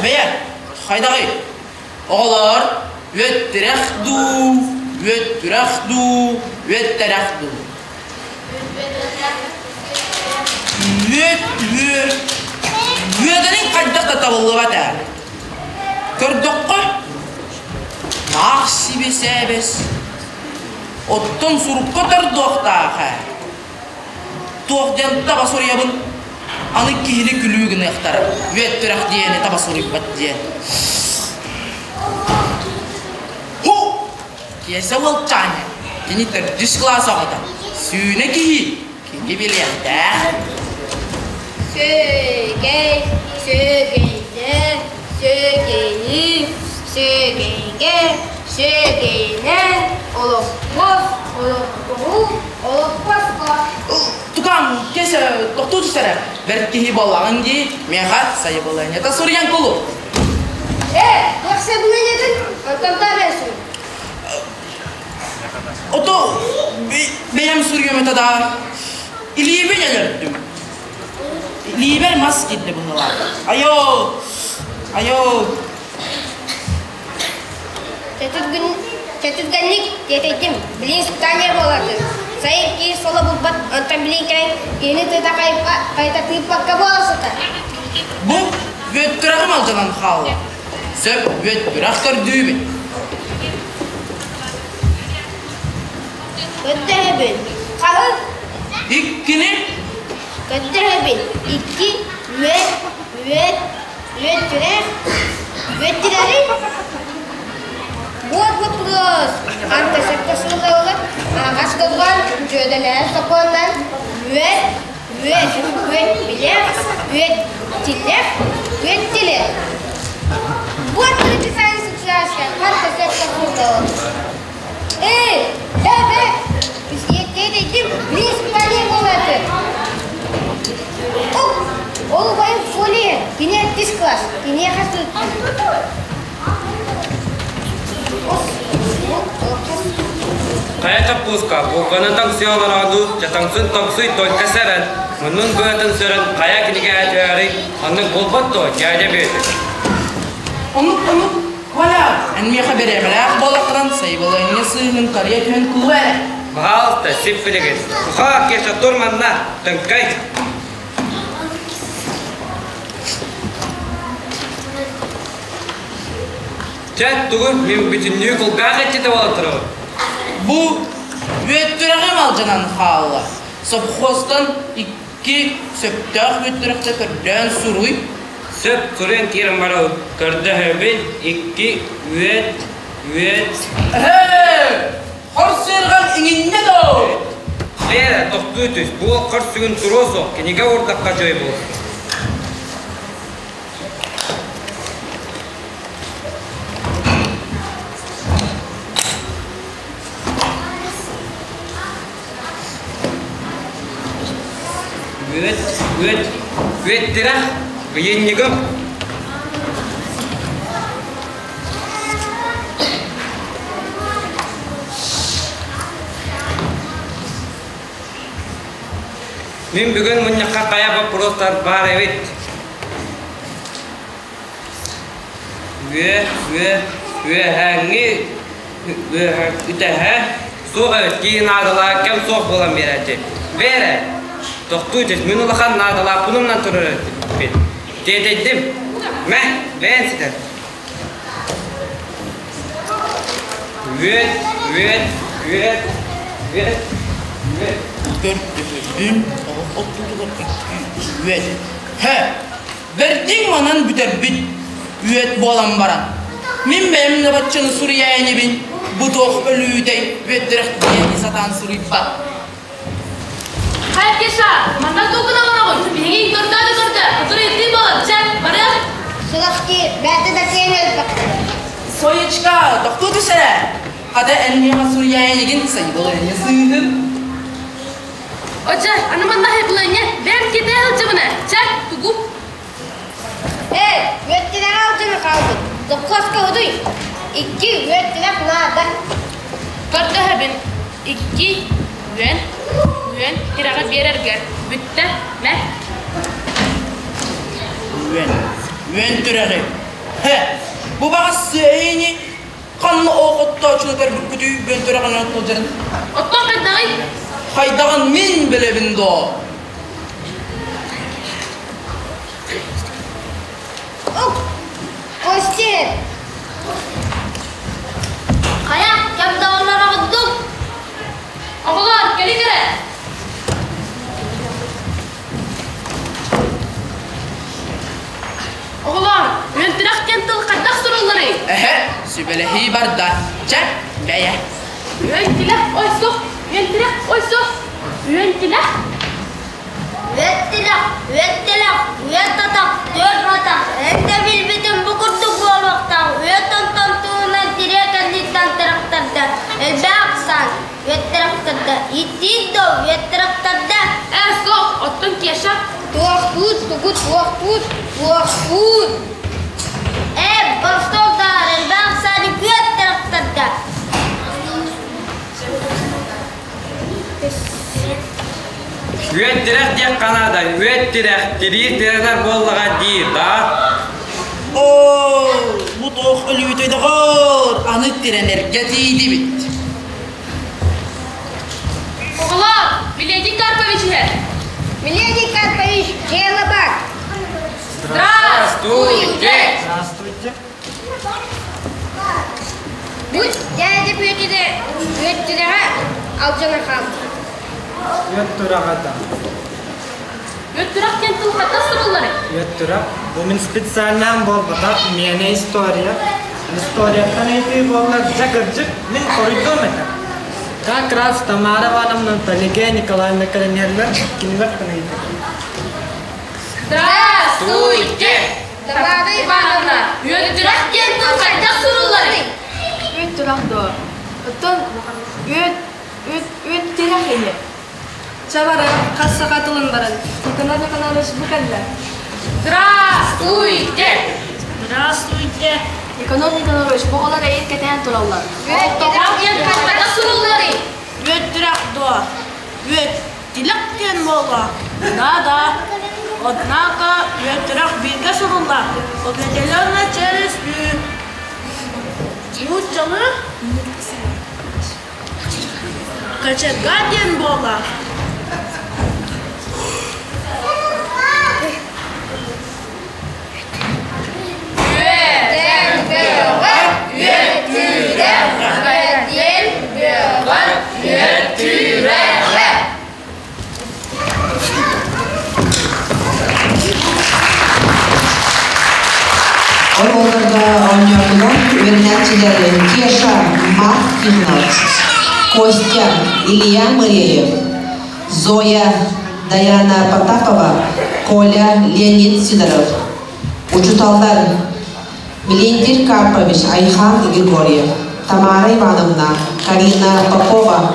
L: Бэйэ, хайдаҕый? Оҕолоор, үөттэрэх дуу, үөттүрэх дуу, үөттэрэх дуу? Үөт, үөт, үөдэниҥ хайдах да табыллыбат ээ. Көрдөххө, наах сибисээбэс, оттон сурукка тордуохтаах ээ. Туох диэн таба суруйабын, аны киһини күлүү гыныахтара, үөттүрэх диэни таба суруйбат диэн. Ху! Киэсэ уолчаана, кини төрдүс кылаас оҕото, сүүнэ киһи, кини билиэхтээх.
H: Сүөгэй, сүөгэйдэ, сүөгэйи, сүөгэйгэ, сүөгэйинэн, олохпос, олохпоһу, олохпоско.
L: Тукаам, Киэсэ, тохтуу түс эрэ. Бэрт киһи буоллаҕыҥ дии, миэхэ сайабылыанньата суруйан кулу.
H: Ээ, туох сайабылыанньатын? Онтон таабайсың.
L: Ото бэйэм суруйуом этэ да, илиибин өлөрдүм. Илиибэр мас киирдэ быһыылаах. Айоо! Айоо!
H: Чөтүргэнник тиэтэйдим, билин испытание буоларды. Сайын киһи соло булбат, онтон билин кэлэн киһини тыыта хайта тыыппакка буола сытар.
L: Бу үөттүрэҕим алдьанан хаалла. Сөп үөттүрэх көрдүүбүн.
H: Көрдөһөбүн. Хаһы?
L: Иккини.
H: Көрдөһөбүн. Икки, үөт, үөт, үөттүрэх, үөттүрэри. Вот вопрос. Анта сөпкө суруналлар, аҕас долган, дьүөдэлээн сокуоннан, үөт, үөт, үөт билэх, үөт тилэх, үөт тилэх. Вот написали сейчас, ханта сөпкө суруналлар. Эй, бэ-бэ, Тиэтэйдим, билин испытание буолааты. Ол убайым Коля, кини эртис класс, киниэхэ
M: Хайа чоппууска, булганы таҥсый олороодуу, дьатаҥсын тоҥсуй только сэрэн, муннун быатын сөрөн хайа кинигэ түһэрий, оннук буолбат дуо, дядя Бүөтүр?
L: Оннук, оннук, Коля, эн миэхэ бириэмэлээх буолаххынан сайбалыанньа сыыһын карья түһэн кулу эрэ.
M: Пожалуйста, сип билигин. Уха, Кеша, тур манна, тыҥкай. Чэ, тугу, мин бүтүннүү кулгаах иччитэ буола турабын.
L: Бу үөттүрэҕим алдьанан хаалла. Совхозтан икки сөптөөх үөттүрэхтэ көрдөөн суруй.
M: Сөп, суруйан киирэн барабын. Көрдөһөбүн, икки, үөт, үөт.
L: Эһээ! Хор сыарҕаҥ иҥиннэ доо!
M: Хайа, тохтуу түс, бу уол хор сүгүн туруо суох, кинигэ уурдахха дьой буолуо. Үөт, үөт, үөттирэх, ыйынньыгым. Мин бүгүн мунньахха хайа боппуруостар баар эбит. Үө, үө, үөһээҥҥи, үөһэ, үтэһэ суох эбит, кии наадалаах кэм суох буолан биэрээччи. Бээрэ, тохтуу түс, мин улахан наадалаахпын умнан турар эбиппин. Тиэтэйдим. Мэ, бэйэн ситэр. Үөт, үөт, үөт, үөт, үөт.
L: Көрдөһөбүн, оһох оттуутугар икки үөт. Һэ, бэрдиҥ манан бүтэрбит үөт буолан баран. Мин бэйэм да баччаны суруйа инибин, бу туох өлүүтэй үөттэрэх диэни сатаан суруйбат.
E: Хайа Кеша, манна тугун оҥороҕун? Биһиги көрдөө да көрдөө, сотору итии буолан, чэ, барыах.
H: Сулахти, бэйэтэ да киэн өлбөхтөр.
L: Соечка, тохтуу түс эрэ. Хата эн миэхэ суруйаайыгын сайбылыанньа сыыһын.
E: Оча, аны манна хайбылыанньа, бэйэм киэтээ сылдьабына, чэ, тугу?
H: Ээ, үөттүнэҕэ алдьана хаалбыт. Сопхуоска утуй. Икки үөттүнэх наада.
E: Көрдөһөбүн, икки үөн, үөн тирэҕи биэрэргэр бүттэ, мэ.
L: Үөн, үөн түрэҕи. Хэ, бу баҕас сыайыни ханна оохоттоочуну көрбүккүтүй үөн түрэҕинэн сылдьарын?
E: Оттон хайдаҕый?
L: Хайдаҕын мин билэбин доо.
H: Костя!
B: Хайа, кэм доҕоллороҕуттук?
E: Оҕолор, кэлиҥ эрэ! Оҕолор, үөнтүрэх диэн тыл хайдах сурулларый?
L: Эһэ, сүбэлэһии барда. Чэ, бэйэ.
E: Үөнтүлэх ой суох, үөнтүрэх ой суох, үөнтүлэх.
B: Үөттилэх, үөттилэх, үөт атах, түөрт атах. Эн да билбитим бу курдук буолуохтаах. Үөт онтон туһунан тириэ кэнниттэн тырахтарда. Элбэх ахсаан. Үөт тырахтарда. Иттиит да үөт тырахтарда.
E: Ээ, суох, оттон Кеша?
H: Туохтуур, тугу туохтуур, туохтуур.
B: Ээ, боростуой даар, элбэх ахсааны күөт тырахтарда.
M: Үөт тирэх диэххэ наада, үөт тирэх, тирии тирэнэр буоллаҕа дии, да?
L: Оо, бу туох өлүүтэй доҕоор, аны тирэнэргэ тиийдибит.
E: Оҕолор, Миледи Карпович иһэр.
H: Миледи Карпович, дело бар.
E: Здравствуйте!
N: Здравствуйте.
H: Бу дядя Петя Петяҕа алдьана хаалбыт.
N: Үөт тураҕа да.
E: Үөт турах диэн тыл хата сурулларый?
N: Үөт турах. Бу мин специальнаан буолбатах, миэнэ история. Историяттан ыйытыы буолла, дьэ кырдьык, мин хоруйдуом этэ. Как раз Тамара Ивановна, Пелагея Николаевна кэлэннэллэр, кинилэр ыйытыы.
E: Здравствуйте! Тамара Ивановна, үөттүрэх диэн тыл хайдах сурулларый?
O: Үөт турах дуо? Оттон үөт үөт үөт тирэх ини. Чэ бары хас саха тылын баран Николай Николаевич бу кэллэ.
E: Здравствуйте!
G: Здравствуйте! Николай Николаевич, бу оҕолор эйин кэтээн тураллар.
E: Үөт турах диэн тыл хайдах сурулларый?
G: Үөт турах дуо? Үөт Тилэх диэн буолла. Да-да. Однако үөттэрэх бииргэ суруллар. Определенно через ү. Нууччалыы кочерга диэн буолла.
J: Оруолларга оонньоотулар үөрэнээччилэр Кеша Марк Тихонов, Костя Илья Мыреев, Зоя Даяна Потапова, Коля Леонид Сидоров. Учуталлар Милендир Карпович, Айхан Григорьев, Тамара Ивановна, Карина Попова,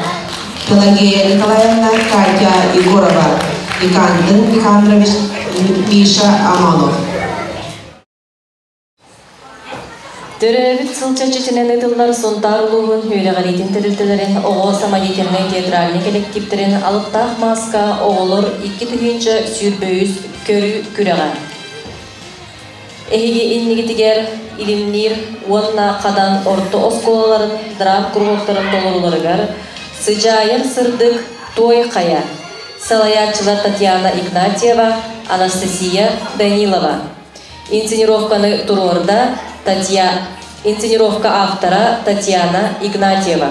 J: Пелагея Николаевна, Катя Егорова, Никандр Никандрович, Миша Аманов.
P: Төрөөбүт сыл чэрчитинэн ыытыллар Сунтаар улууһун үөрэҕириитин тэрилтэлэрин оҕо самодеятельнай театральнай кэлэктииптэрин алыптаах мааска оҕолор 2023 көрүү күрэҕэ. Эһиги иннигитигэр Илимниир уонна Хадан орто оскуолаларын драм-куруһуоктарын толорууларыгар Сыдьаайар сырдык Туой Хайа салайааччылар Татьяна Игнатьева, Анастасия Данилова. Инсценировканы туруорда Татьяна. Инсценировка автора Татьяна Игнатьева.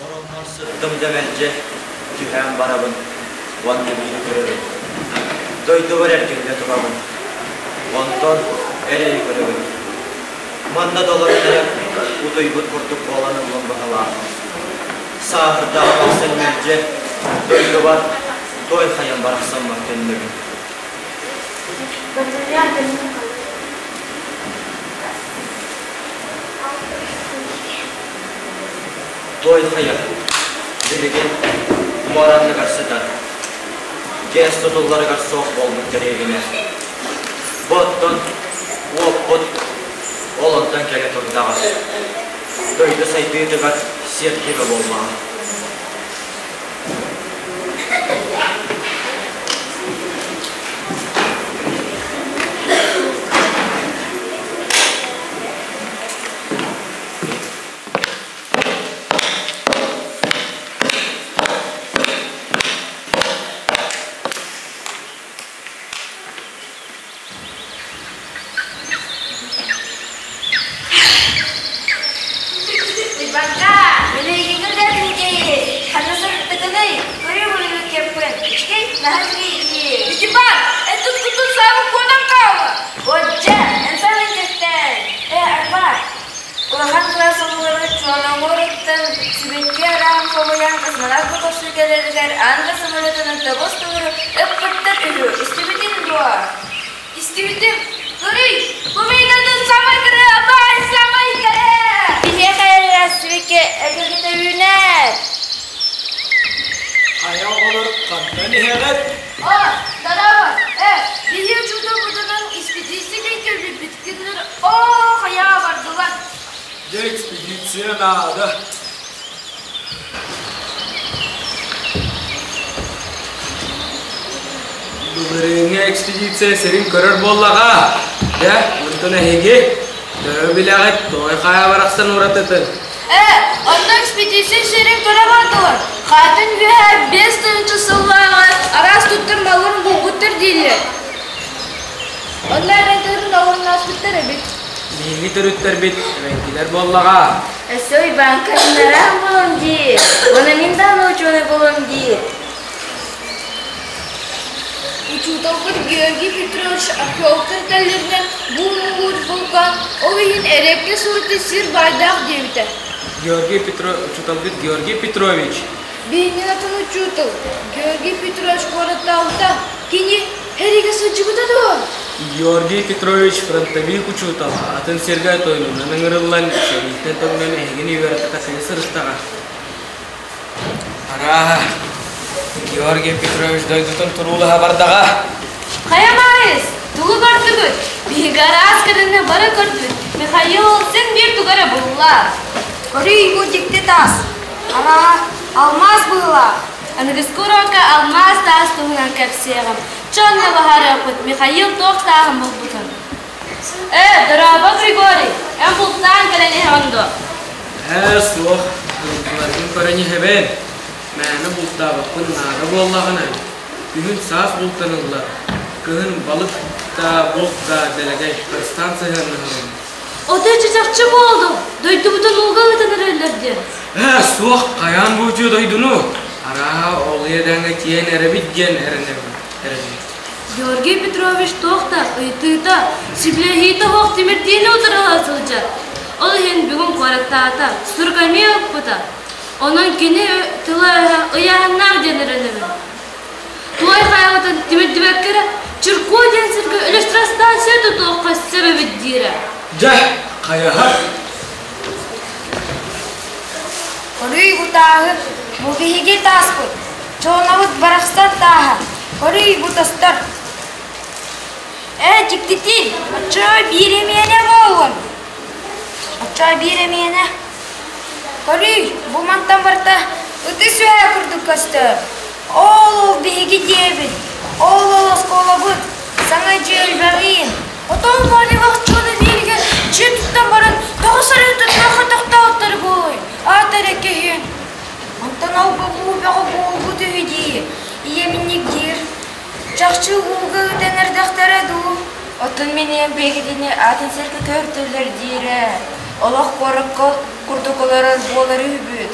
Q: Ороннор сыттым да мэлдьи түһээн барабын уонна биири көрөбүн. Дойдубар эргиллэ турабын. Онтон эрэйи көрөбүн. Манна да олорон эрэ утуйбут курдук буолан ыллым быһалаах. Сааһырдаҕым ахсын мэлдьи дойдубар той хайан барахсаммар төннөбүн. Той хайа билигин муоранныгар сытар. Гэс тутулларыгар суох буолбут дэриэбинэ. Бу оттон уоппут ол онтон кэлэ турдаҕа. Дойду сайдыытыгар сиэртибэ буоллаҕа.
R: Уйбанка, билигин көрдөрүнкэй, ханна сырыттыгыный, көрүү-көрүү кеппин, үчүгэй, наһаа үчүгэй
E: Итипар, эн тускутун саабын куонан хаалла.
R: Отча, эн самый кэстээн. Э, Арба, улахан кылаас оҕолоро Чуономуоруттан сибэкки араан хомуйан космонавт көтөхсүү кэлэригэр аан да самолетунан тобус тууру ыппыттар үһү, истибитин дуо?
E: Истибитим. Көрүй, бу мейдатын самай кэрэ, абай, самай кэрэ!
R: Биһиэхэ эрэ сибэкки эгэлгэтэ үүнэр.
S: Хайа оҕолор хантан иһэҕит?
E: О, дорово! Э, биһи учууталбытынан экспедиция кэлбиппит кинилэр оо хайаа бардылар.
S: Дьэ экспедиция наада. Былырыыҥҥы экспедиция сирин көрөр буоллаҕа. Дьэ, онтон эһиги төһө билэҕит той хайа барахсан уратытын?
R: Ээ, онно экспедиция сирин көрө бардылар. Хаатын үөһэ 5000 сыллааҕы араас туттар малларын булбуттар дииллэр. Онно эбэҥкилэрин олоруннаспыттар эбит.
S: Биһиги төрүттэрбит эбэҥкилэр буоллаҕа.
R: Өссө Уйбаан кайыннараан буолуом дии. Уонна мин даҕаны учуонай буолуом дии.
E: Учууталбыт Георгий Петрович археологтар этэллэринэн бу муҥур вулкан ол иһин эрэккэ сурутуу сир баайдаах диэбитэ.
S: Георгий Петро учууталбыт Георгий Петрович.
E: Биһигин атын учуутал Георгий Петрович куораттаабыта. Кини эригэ сылдьыбыта дуо?
S: Георгий Петрович фронтовик учуутал, атын сиргэ тойонунан ыҥырыллан, сэрииттэн төннөн эһигини үөрэтэ тахсыы сырыттаҕа. Арааһа, Георгий Петрович дойдутун туруулаһа бардаҕа.
R: Хайа Маайыс, тугу көрдүгүт? Биһиги араас кырыны бары көрдүбүт. Михаил син биир тугу эрэ булла.
H: Көрүй бу дьикти таас. Арааһа, алмаас быһыылаах.
R: Аныгыскы уруокка алмаас таас туһунан кэпсиэҕим. Чонно баһарыахпыт Михаил туох тааһын булбутун. Ээ, дорообо, Григорий! Эн бултаан кэлэн иһэҕин дуо?
S: Ээ, суох, бултуларгын көрөн иһэбин. Мээнэ бултаабаппын наада буоллаҕына, күһүн саас бултаныллар, кыһын балык да, булт да дэлэгэй, харыстаан сыһыаннаһабын.
R: Отой чачахчы буолдум, дойдубутун ууга ыытан эрэллэр диэн.
S: Ээ, суох, хайаан бу үтүө дойдуну? Арааһа, ол иэдээҥҥэ тиийэн эрэбит диэн эрэнэбин. Эрэнэбин.
R: Георгий Петрович туох да ыйытыыта, сөбүлэһиитэ суох тимирдиини утарыла сылдьар. Ол иһин бүгүн куораттаата, сурук эмиэ ыппыта. Онон кини тыла-өһө ыйааһыннаах диэн эрэнэбин. Туой хайаҕытын тимирдибэккэ эрэ Чирко диэн сиргэ электростанция тутуохха сөп эбит диирэ.
S: Дьэ, хайаһар?
H: Көрүй бу тааһы, бу биһиги тааспыт. Чуонабыт барахсан тааһа. Көрүй бу тостор.
A: Ээ, дьиктитин, оччоо биир эмиэнэ буолуон.
H: Оччоо биир эмиэнэ. Көрүй, бу мантан барыта ытыс үөһэ курдук көстөр. Ол-ол биһиги диэбит, ол-ол оскуолабыт, саҥа дьиэ элбэҕиин.
G: Отон Валевах дьоно бииргэ дьиэ туттан баран тоҕо сарыытыттан тохтоохтор буолуй, аата эрэ киһи.
H: Онтон ол бобуу бөҕө буолбут үһү дии, ийэм инник диир. Чахчы ууга ытан эрдэхтэрэ дуу?
R: Оттон мин ийэм биһигини атын сиргэ көһөртөллөр диирэ. Олох куоракка курдук олорор буолар үһүбүт.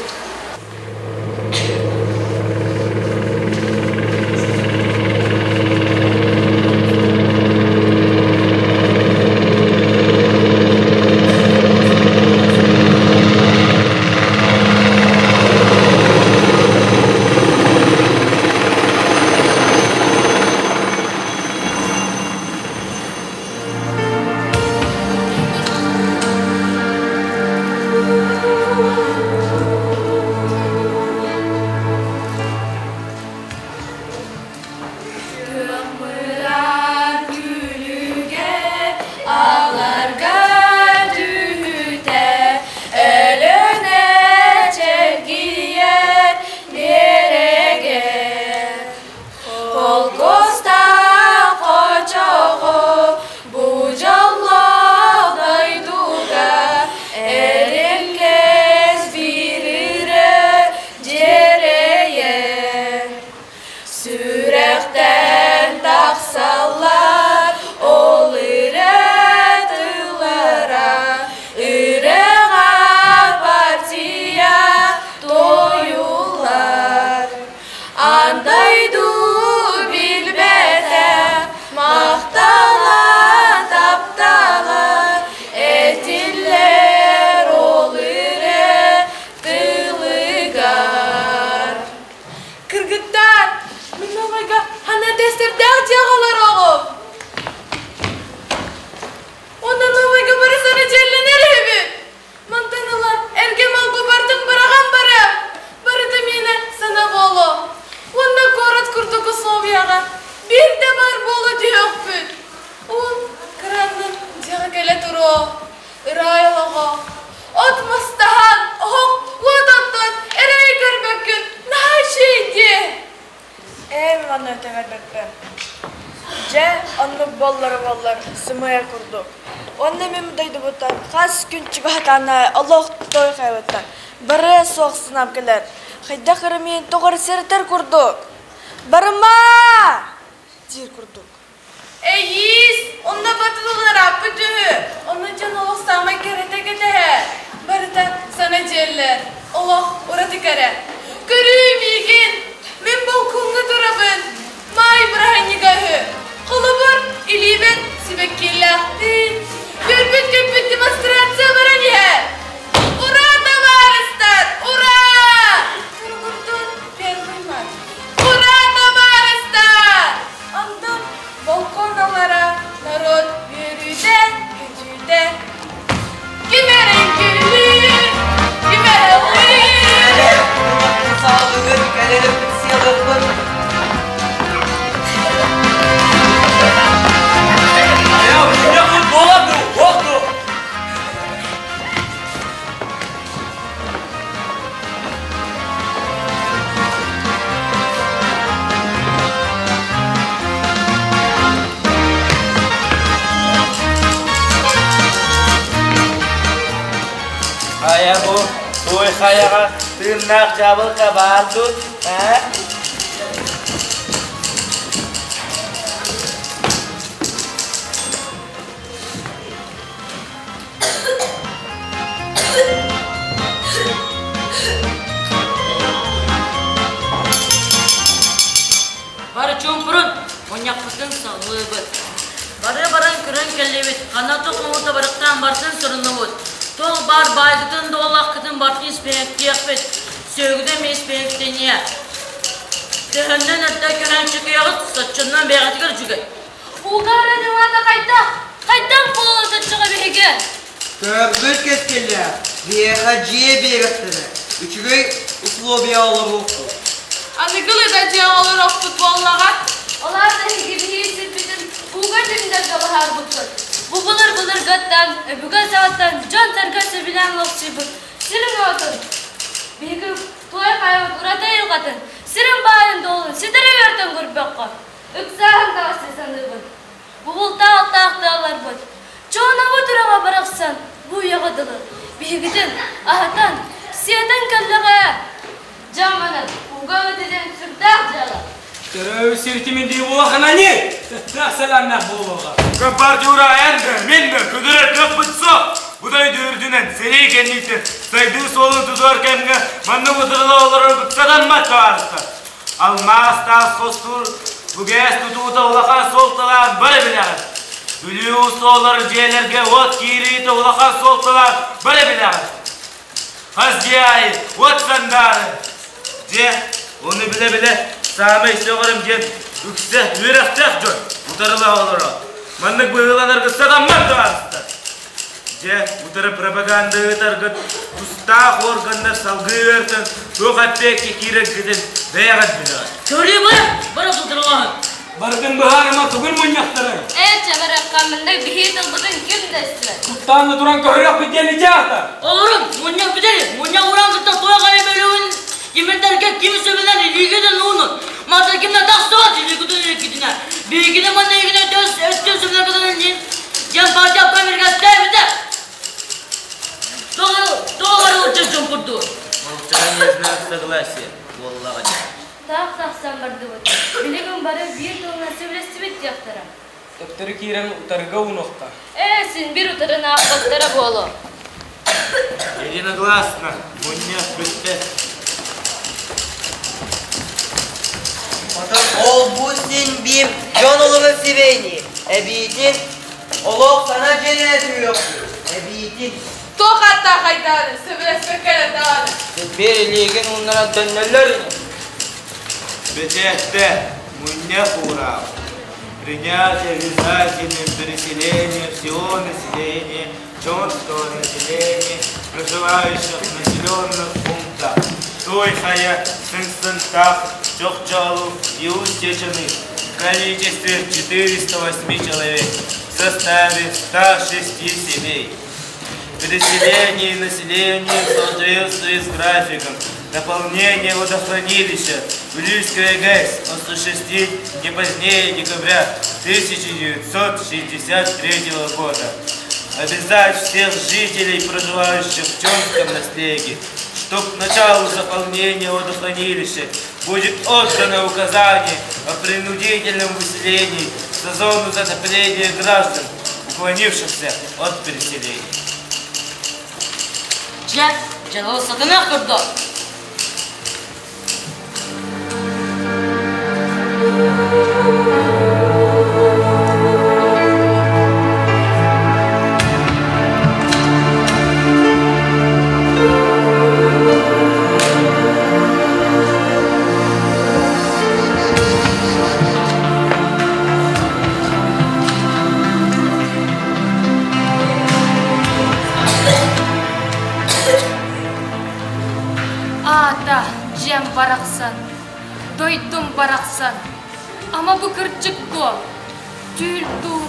R: буоллара буоллар, сымыйа курдук. Уонна мин дойдубуттан хас күн чугаһатаана олох той хайабыттан бары суох санаам кэлэр. Хайдах эрэ миин тоҕо эрэ сэрэтэр курдук. Барыма! диир курдук.
E: Эйиис, онно батылларааппыт үһү. Онно дьон олох саамай кэрэтэ кэтэһэр. Барыта сана дьиэллэр, олох ураты кэрэ. Көрүүй миигин, мин балкоҥҥа турабын. Маай бырааһынньыга үһү. Холобур, илиибэр сибэккилээхтиин. Көрбүт-көппүт демонстрация баран иһэр. Ура, табаарыстар! Ура! Туругурдун первый май. Ура, табаарыстар! Онтон балкон аллара народ үөрүүтэ, көтүүтэ. Ким эрэ үҥкүүлүүр, ким эрэ ыллыыр.
Q: Саалыгын кэлэрим сыалыппын.
M: Айа, мунньахпыт буолар дуу, ох дуу? Хайа бу туй хайаҕа тыыннаах дьаабылка баар дуу, ээ?
C: Бары чуумпурун, мунньахпытын саҕалыыбыт. Бары баран көрөн кэллибит, ханна туох барыктаан барытын суруннубут. Туох баар баайгытын, дуоллааххытын барытын испиһэктиэхпит, сүөгүтэ эмиэ испиһэктэниэ. Төһөннөн эрдэ көһөн чөкүйэҕит, соччоннон бэйэҕитигэр үчүгэй.
K: Угара дьылата хайдах? Хайдах буола соччоҕо биһиги?
T: Көрбүт кэскиллээх, биһиэхэ дьиэ биэрэхтэрэ, үчүгэй условия олоруохпут.
E: Аныгылы да дьиэ олоруохпут буоллаҕа.
K: Олар да эһиги биһиги сирбитин ууга түҥнэргэ баһаарбыккыт. Бу былыр-былыргаттан, өбүгэ саҕаттан дьон-сэргэ сөбүлээн олохсуйбут сирин уотун. Биһиги туой хайабыт ураты айылҕатын, сирин баайын-дуолун ситэри үөртэн көрбөххө, Ыксааһын даҕасы саныыбын. Бу бултаах-алтаах тыалларбыт, Чуонабыт үрэҕэ барахсан бу үйэҕэ дылы биһигитин аһатан, сиэтэн кэллэҕэ. Дьэ манан ууга ытытын сүрдээх дьыала.
U: Төрөөбүт сиртимин дии улаханани, сыттаах сэлээннээх буолуоҕа.
V: Компартия эн да, мин да көдөрөр кыахпыт суох. Бу дойду үрдүнэн сэрии кэнниттэн сайдыы суолун тутуһар кэмҥэ маннык утарыла олорорбут сатаммат табаарыстар. Алмаас таас хостуур бугээс тутуута улахан суолталаах бары билэҕит. Бүлүү суоллар дьиэлэргэ уот киириитэ улахан суолталаах бары билэҕит. Хас дьиэ аайы уот сандаары. Дьиэ, ону билэ-билэ саамай сөҕөрүм диэн үксэ үөрэхтээх дьон утарыла олоро. Маннык быһыыланарга сатаммат табаарыстар. Дьэ, утары пропаганда ыытаргыт тустаах органнар салгыы ыартан туох эппиэккэ киирэргитин бэйэҕит билэҕит.
C: Көрүү бары, бары сутурулаһын.
U: Барытын быһаарыма тугун мунньахтарай?
K: Ээ, чабырахха мында биһи тылбытын ким да истибэт.
U: Куттаан да туран көһөрүөхпүт диэн ичаата.
C: Олорун, мунньах бүтэри, мунньах уран кытта туох айы бөлүгүн киминтэргэ ким сөбүнэн илиигитин уунун. Мата кимне тахсыбат илиигитин иликкитинэ. Биһигини манна игинэ төс өттүн сөбүнэн кытын диэн партия Америкаттаабыта. Тоҕо ылчын курдук.
Q: Молчание знак согласия буоллаҕа дии.
K: Таах тахсан бардыбыт. Билигин бары биир тылынан сөбүлэстибит диэхтэрэ.
S: Төптөрү киирэн утарыга уунуохха.
K: Ээ, син биир утарын аахпаттара буолуо.
V: Единогласно мунньах бүттэ.
T: Отон ол-бу син биир дьон олоҕун сибэйни, эбиитин олох сана дьиэнэ түһүөхпүт, эбиитин.
E: Туох ааттаах айдааны, сөбүлэспэккэ эрэ даҕаны.
D: Биир илиигин ууннаран төннөллөр ини.
V: Бэчээттэ мунньах уураах. Принять обязательным переселение всего населения Черского населения, проживающих в населенных пунктах Той-Хая, Сынсынтах, Чохчалу и Усть-Чечены в количестве 408 человек в составе 106 семей. Переселение населения в соответствии с графиком, Наполнение водохранилища Вилюйская ГЭС осуществить не позднее декабря 1963 года. Обязать всех жителей, проживающих в Чонском наследии, что к началу заполнения водохранилища будет отдано указание о принудительном выселении за зону затопления граждан, уклонившихся от переселения.
C: Дьэ, дьыала сатана курдук.
E: Аата, дьиэм барахсан, дойдум барахсан, ама бу кырдьык дуо, түүл дуу,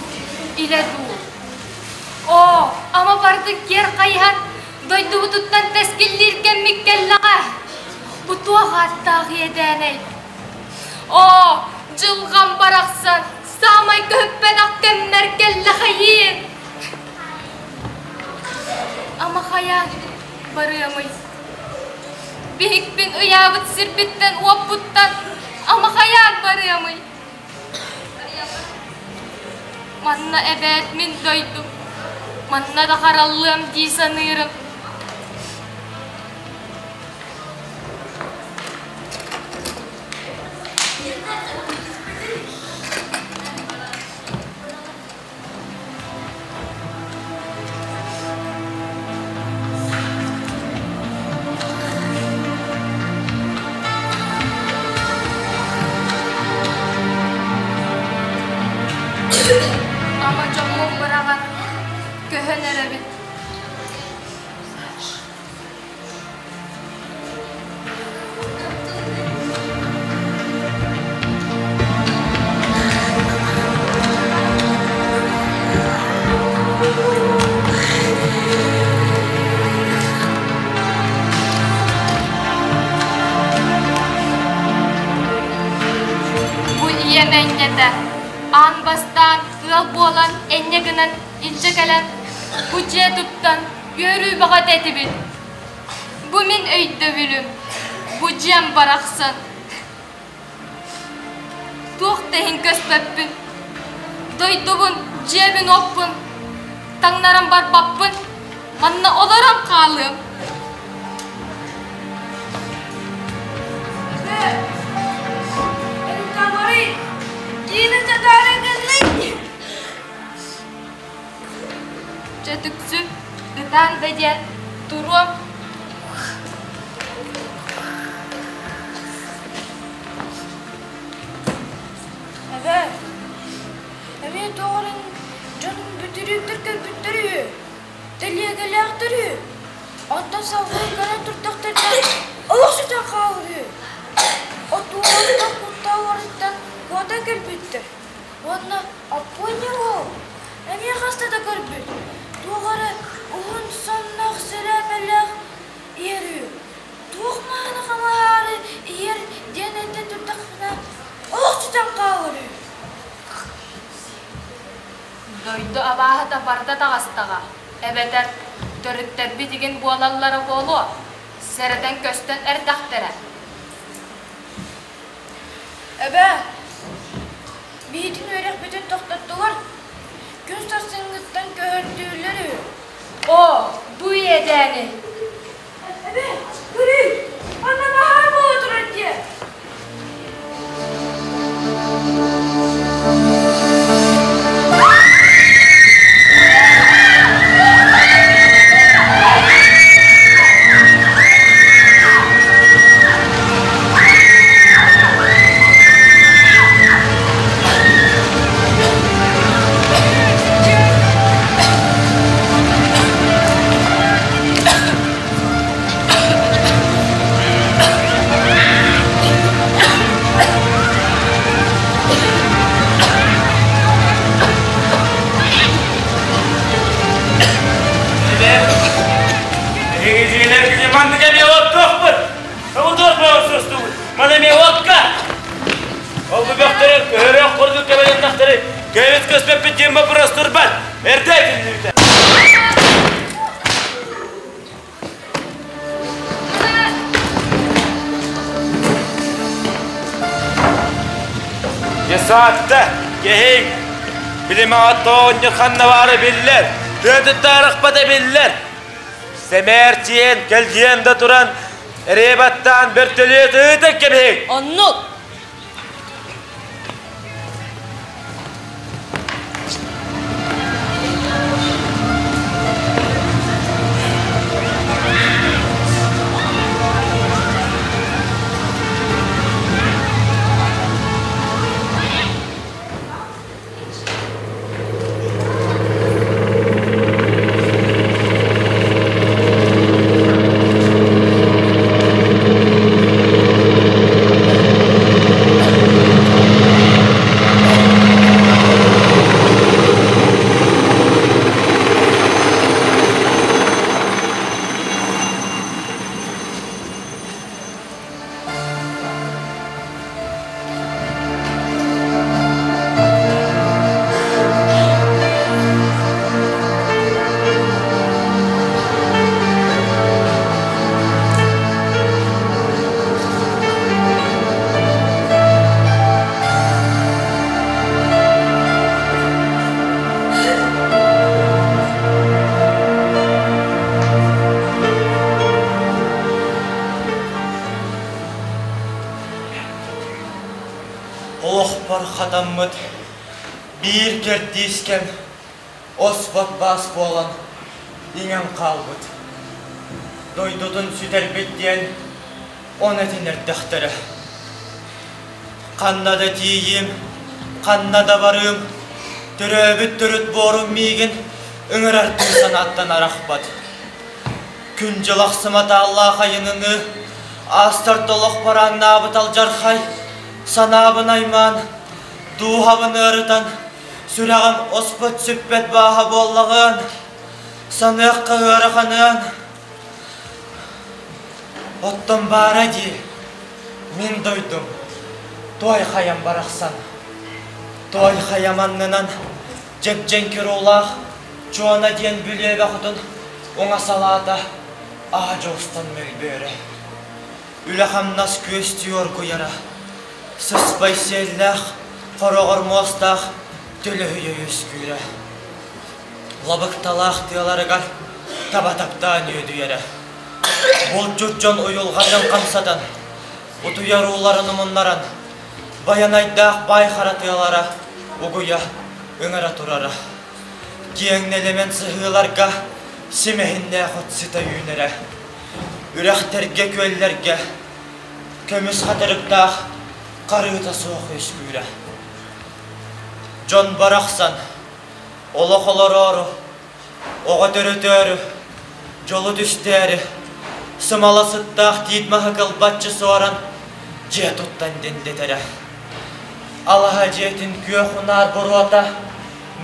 E: илэ дуу? Оо, ама бардык киэр хайыһан, дойдубутуттан тэскиллиир кэммит кэллэҕэ. Бу туох ааттаах иэдээнэй? Оо, дьылҕам барахсан, саамай көһүппэтэх кэммэр кэллэхэйиин! Ама хайаан барыамый? Биһикпин ыйаабыт сирбиттэн уоппуттан ама хайаан барыамый? Манна эбээт мин дойдум, манна да хараллыам дии саныырым. Ама дьоммун быраҕан көһөн эрэбин. Бу ийэм энньэтэ аан бастаан ыал буолан энньэ гынан илдьэ кэлэн бу дьиэ туттан үөрүү бөҕөтө этибит. Бу мин өйдөбүлүм, бу дьиэм барахсан. Туох да иһин көспөппүн, дойдубун, дьиэбин-уоппун таҥнаран барбаппын, манна олорон хаалыам. Дьэ түксү, ытаан да диэн туруом.
H: Эбээ, эмиэ тоҕо эрэ дьон бүтүрүүктэр көрбүттэр үһү, тэлиэгэлээхтэр үһү. Онтон салгыы көрөн турдахтарына олох сүтэн хаалар үһү. Отуулартан куттааларыттан куотан кэлбиттэр. Уонна Оппуонньа уол эмиэ хаста да көрбүт, туох эрэ уһун сонноох сэлээмэлээх иһэр үһү. Туох мааны хамаһаары иһэр диэн этэ турдахпына, олох сүтэн хаалар үһү.
E: Дойду абааһыта барыта таҕыстаҕа, эбэтэр төрүттэрбит игин буолаллара буолуо, сэрэтэн көстөн эрдэхтэрэ.
H: Эбээ, биһитин үөрэхпитин тохтоттулар, күн сарсыҥҥыттан көһөрдүүллэр үһү.
E: Оо, бу иэдээни!
H: Эбээ, көрүүй, манна баһаар буола турар диэ!
V: Эһиги дьиэлэргитин маннык эмиэ оттуохпут. охсустубут. Маны эмиэ уокка! Ол бу бөхтөрү көһөрөөх курдук кэбэлэннэхтэри көйбүт көспөппүт диэн боппуруос турбат. Эрдэ этиллибитэ. Десантта, киһиҥ, билимэҕэ тоонньу ханна баара биллэр, тыатыттан арахпата биллэр. Сэмээр тиэн, кэлгиэн да туран, эрээ баттаан бөртөлүөт ыытан кэбиһиҥ.
C: Оннук.
Q: Олохпор хатаммыт биир кэрдиис кэм оспот баас буолан иҥэн хаалбыт. Дойдутун сүтэрбит диэн он этин эрдэхтэрэ. Ханна да тиийиим, ханна да барыым, төрөөбүт төрүт буорум миигин ыҥырардыы санааттан арахпат. Күн-дьыл ахсыма тааллаах айыныныы, аастар толох барааннаабыт алдьархай, санаабын аймаан, дууһабын ыарытан, сүрэҕим оспот-сүппэт бааһа буоллаҕыан, саныахха ыараханыан. Оттон баара дии, мин дойдум, туой хайам барахсан, туой хайам аннынан дьэбдьэҥкир уулаах Чуона диэн бүлүөбэ хотун уҥа салаата аа-дьуо устан мөлбөөрө. Үлэ-хамнас күөстүү оргуйара, сыспай сиэллээх, хороҕор муостаах төлөһүйэ үөскүүрэ. Лабыкталаах тыаларыгар таба таптаан үөдүйэрэ. Булчут дьон уйулҕатын хамсатан, утуйар ууларын умуннаран, байанайдаах баай хара тыалара угуйа, ыҥыра турара. Киэҥ нэлэмэн сыһыыларга симэһиннээх от сыта үүнэрэ. Үрэхтэргэ, күөллэргэ көмүс хатырыктаах харыыта суох үөскүүрэ. Дьон барахсан олох олороору, оҕо төрөтөөрү, дьолу түстээри, сымала сыттаах тиит маһы кылбаччы суоран дьиэ туттан дендэтэрэ. Алаһа дьиэтин күөх унаар буруота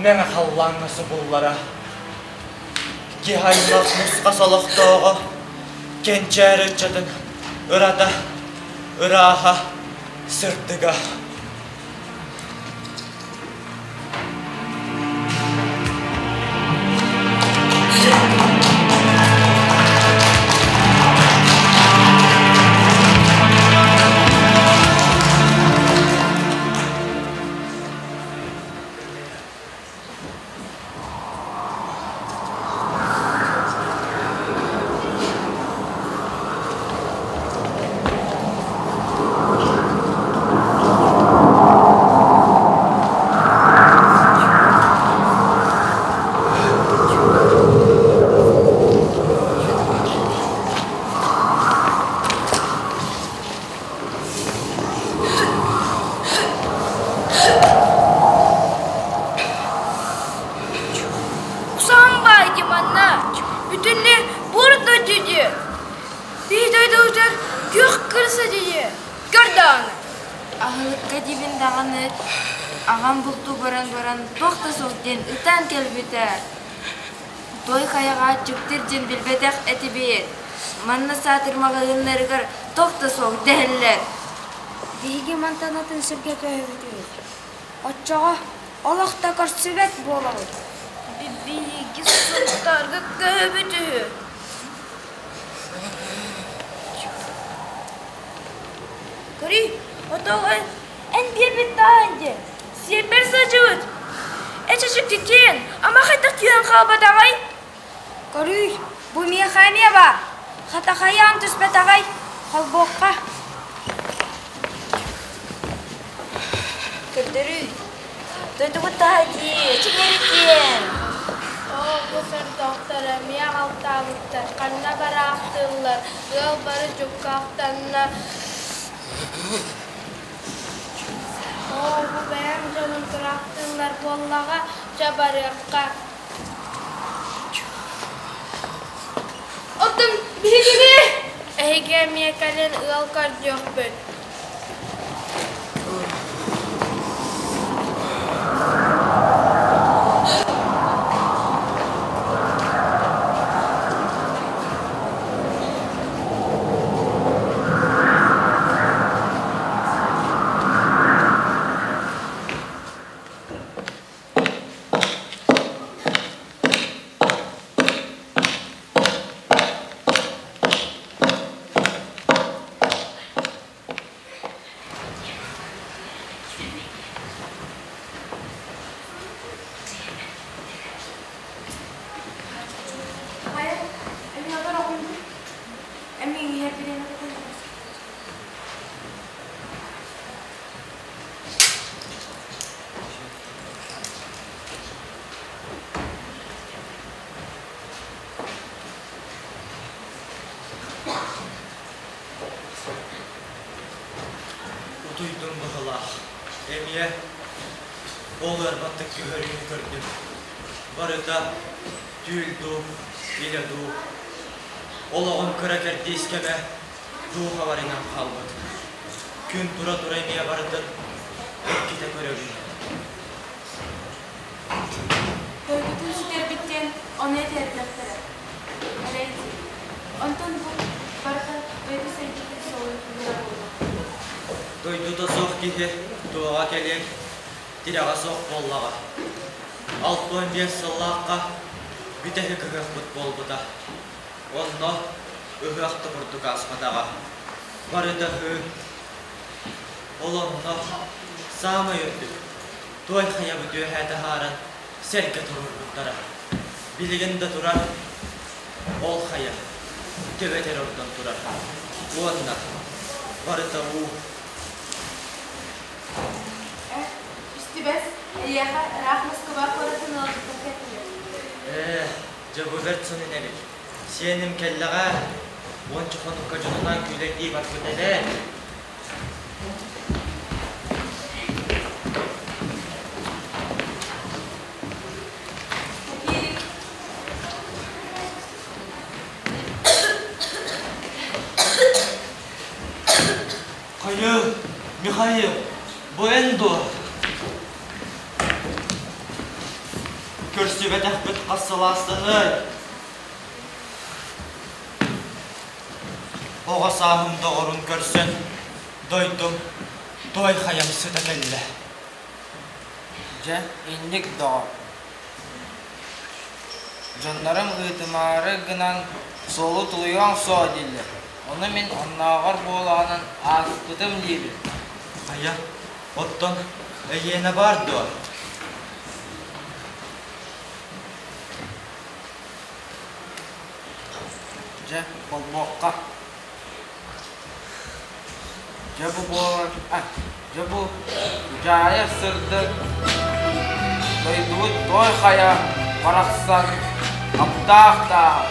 Q: мэҥэ халлааҥҥа субуллара. Киһи аймах нусхас олохтооҕо, кэнчээри ыччатын ырата, ырааһа, сырдыга.
H: Кусаҕан баай дии манна. Бүтүннүү буор дойду дии. Биир дойдубутугар күөх кырса дии. Көр даҕаны.
R: Аһылыкка диибин даҕаны аҕам бултуу баран баран туох да суох диэн ытаан кэлбитэ. Той хайаҕа чыптыр диэн билбэтэх этибит. Манна саатыр маҕаһыыннарыгар туох да суох дэһэллэр.
H: Биһиги мантан атын сиргэ көһөбүтүбүт. Оччоҕо олох да көрсүбэт буолабыт.
R: Биһиги Сунтаарга көһөбүт үһү.
H: Көрүй, отол эн биэрбит тааһын дии. Сиэппэр сылдьыбыт. Эчэчиктикиэн, ама хайдах түһэн хаалбатаҕай? Көрүй, бу миэхэ эмиэ баар. Хата хайаан түспэтэҕэй? Холбуохха.
R: Көрдөрүй, дойдубут таһа дии, эчэҥэритиэн.
E: Оо, бу сордоохтор эмиэ аҕалтаабыттар, ханна бараахтыыллар, ыал бары дьуккаахтанна. Оо, бу бэйэм дьонум тураахтыыллар буоллаҕа, дьэ барыахха. Оттон биһигини эһиги эмиэ кэлин ыал көрдүөхпүт.
R: Хайа, эмиэ олороҕун дуу? Эмиэ иһэр бириэмэ
Q: Утуйдум быһылаах. Эмиэ ол ыарбаттык көһөрүүнү көрдүм. Барыта түүл дуу, илэ дуу. Олоҕум кыра кэрдиис кэмэ дууһабар иҥэн хаалбыт. Күн тура-тура эмиэ барытын иккитэ көрөбүн.
E: Дойдутун сүтэрбит диэн ону этэрдэхтэрэ. Эрэй дии. Онтон бу барыта дойду сайдыытын суолун тутуһара буолуо.
Q: Дойдута суох киһи туоҕа кэлиэҥ, тирэҕэ суох буоллаҕа. 65 сыллаахха бүтэһик ыһыахпыт буолбута. Онно ыһыах да курдук ааспатаҕа. Барыта ыһыы. Ол онно саамай үрдүк, туой хайабыт үөһээ таһааран сэргэ туруорбуттара. Билигин да турар ол хайа төбөтөр ордон турар. Уонна барыта уу.
E: Э, истибэс, эйиэхэ ыраах Москва куоратын ыалдьыттар кэллилэр.
Q: Ээ, дьэ бу бэрт сонун эбит. Сиэним кэллэҕэ, уонча хонукка дьонунаан күүлэйдии барбыт эбээт. Хайа, Михаил, бу эн дуо? Көрсүбэтэхпит хас сылаастанай? Оҕо сааһым доҕорун көрсөн, дойдум той хайам сыта кэллэ.
F: Дьэ, инник доҕор. Дьоннорум ыытымаары гынан суолу тулуйуоҥ суоҕа дииллэр. Ону мин оннооҕор буолаҕынан ааспытым диибин.
Q: Хайа, оттон эйиэнэ баар дуо?
F: Дьэ, холбуохха. Дьэ бу буолар, а, дьэ бу дьаайар сырдык, дойдубут той хайа барахсан аптаах даа.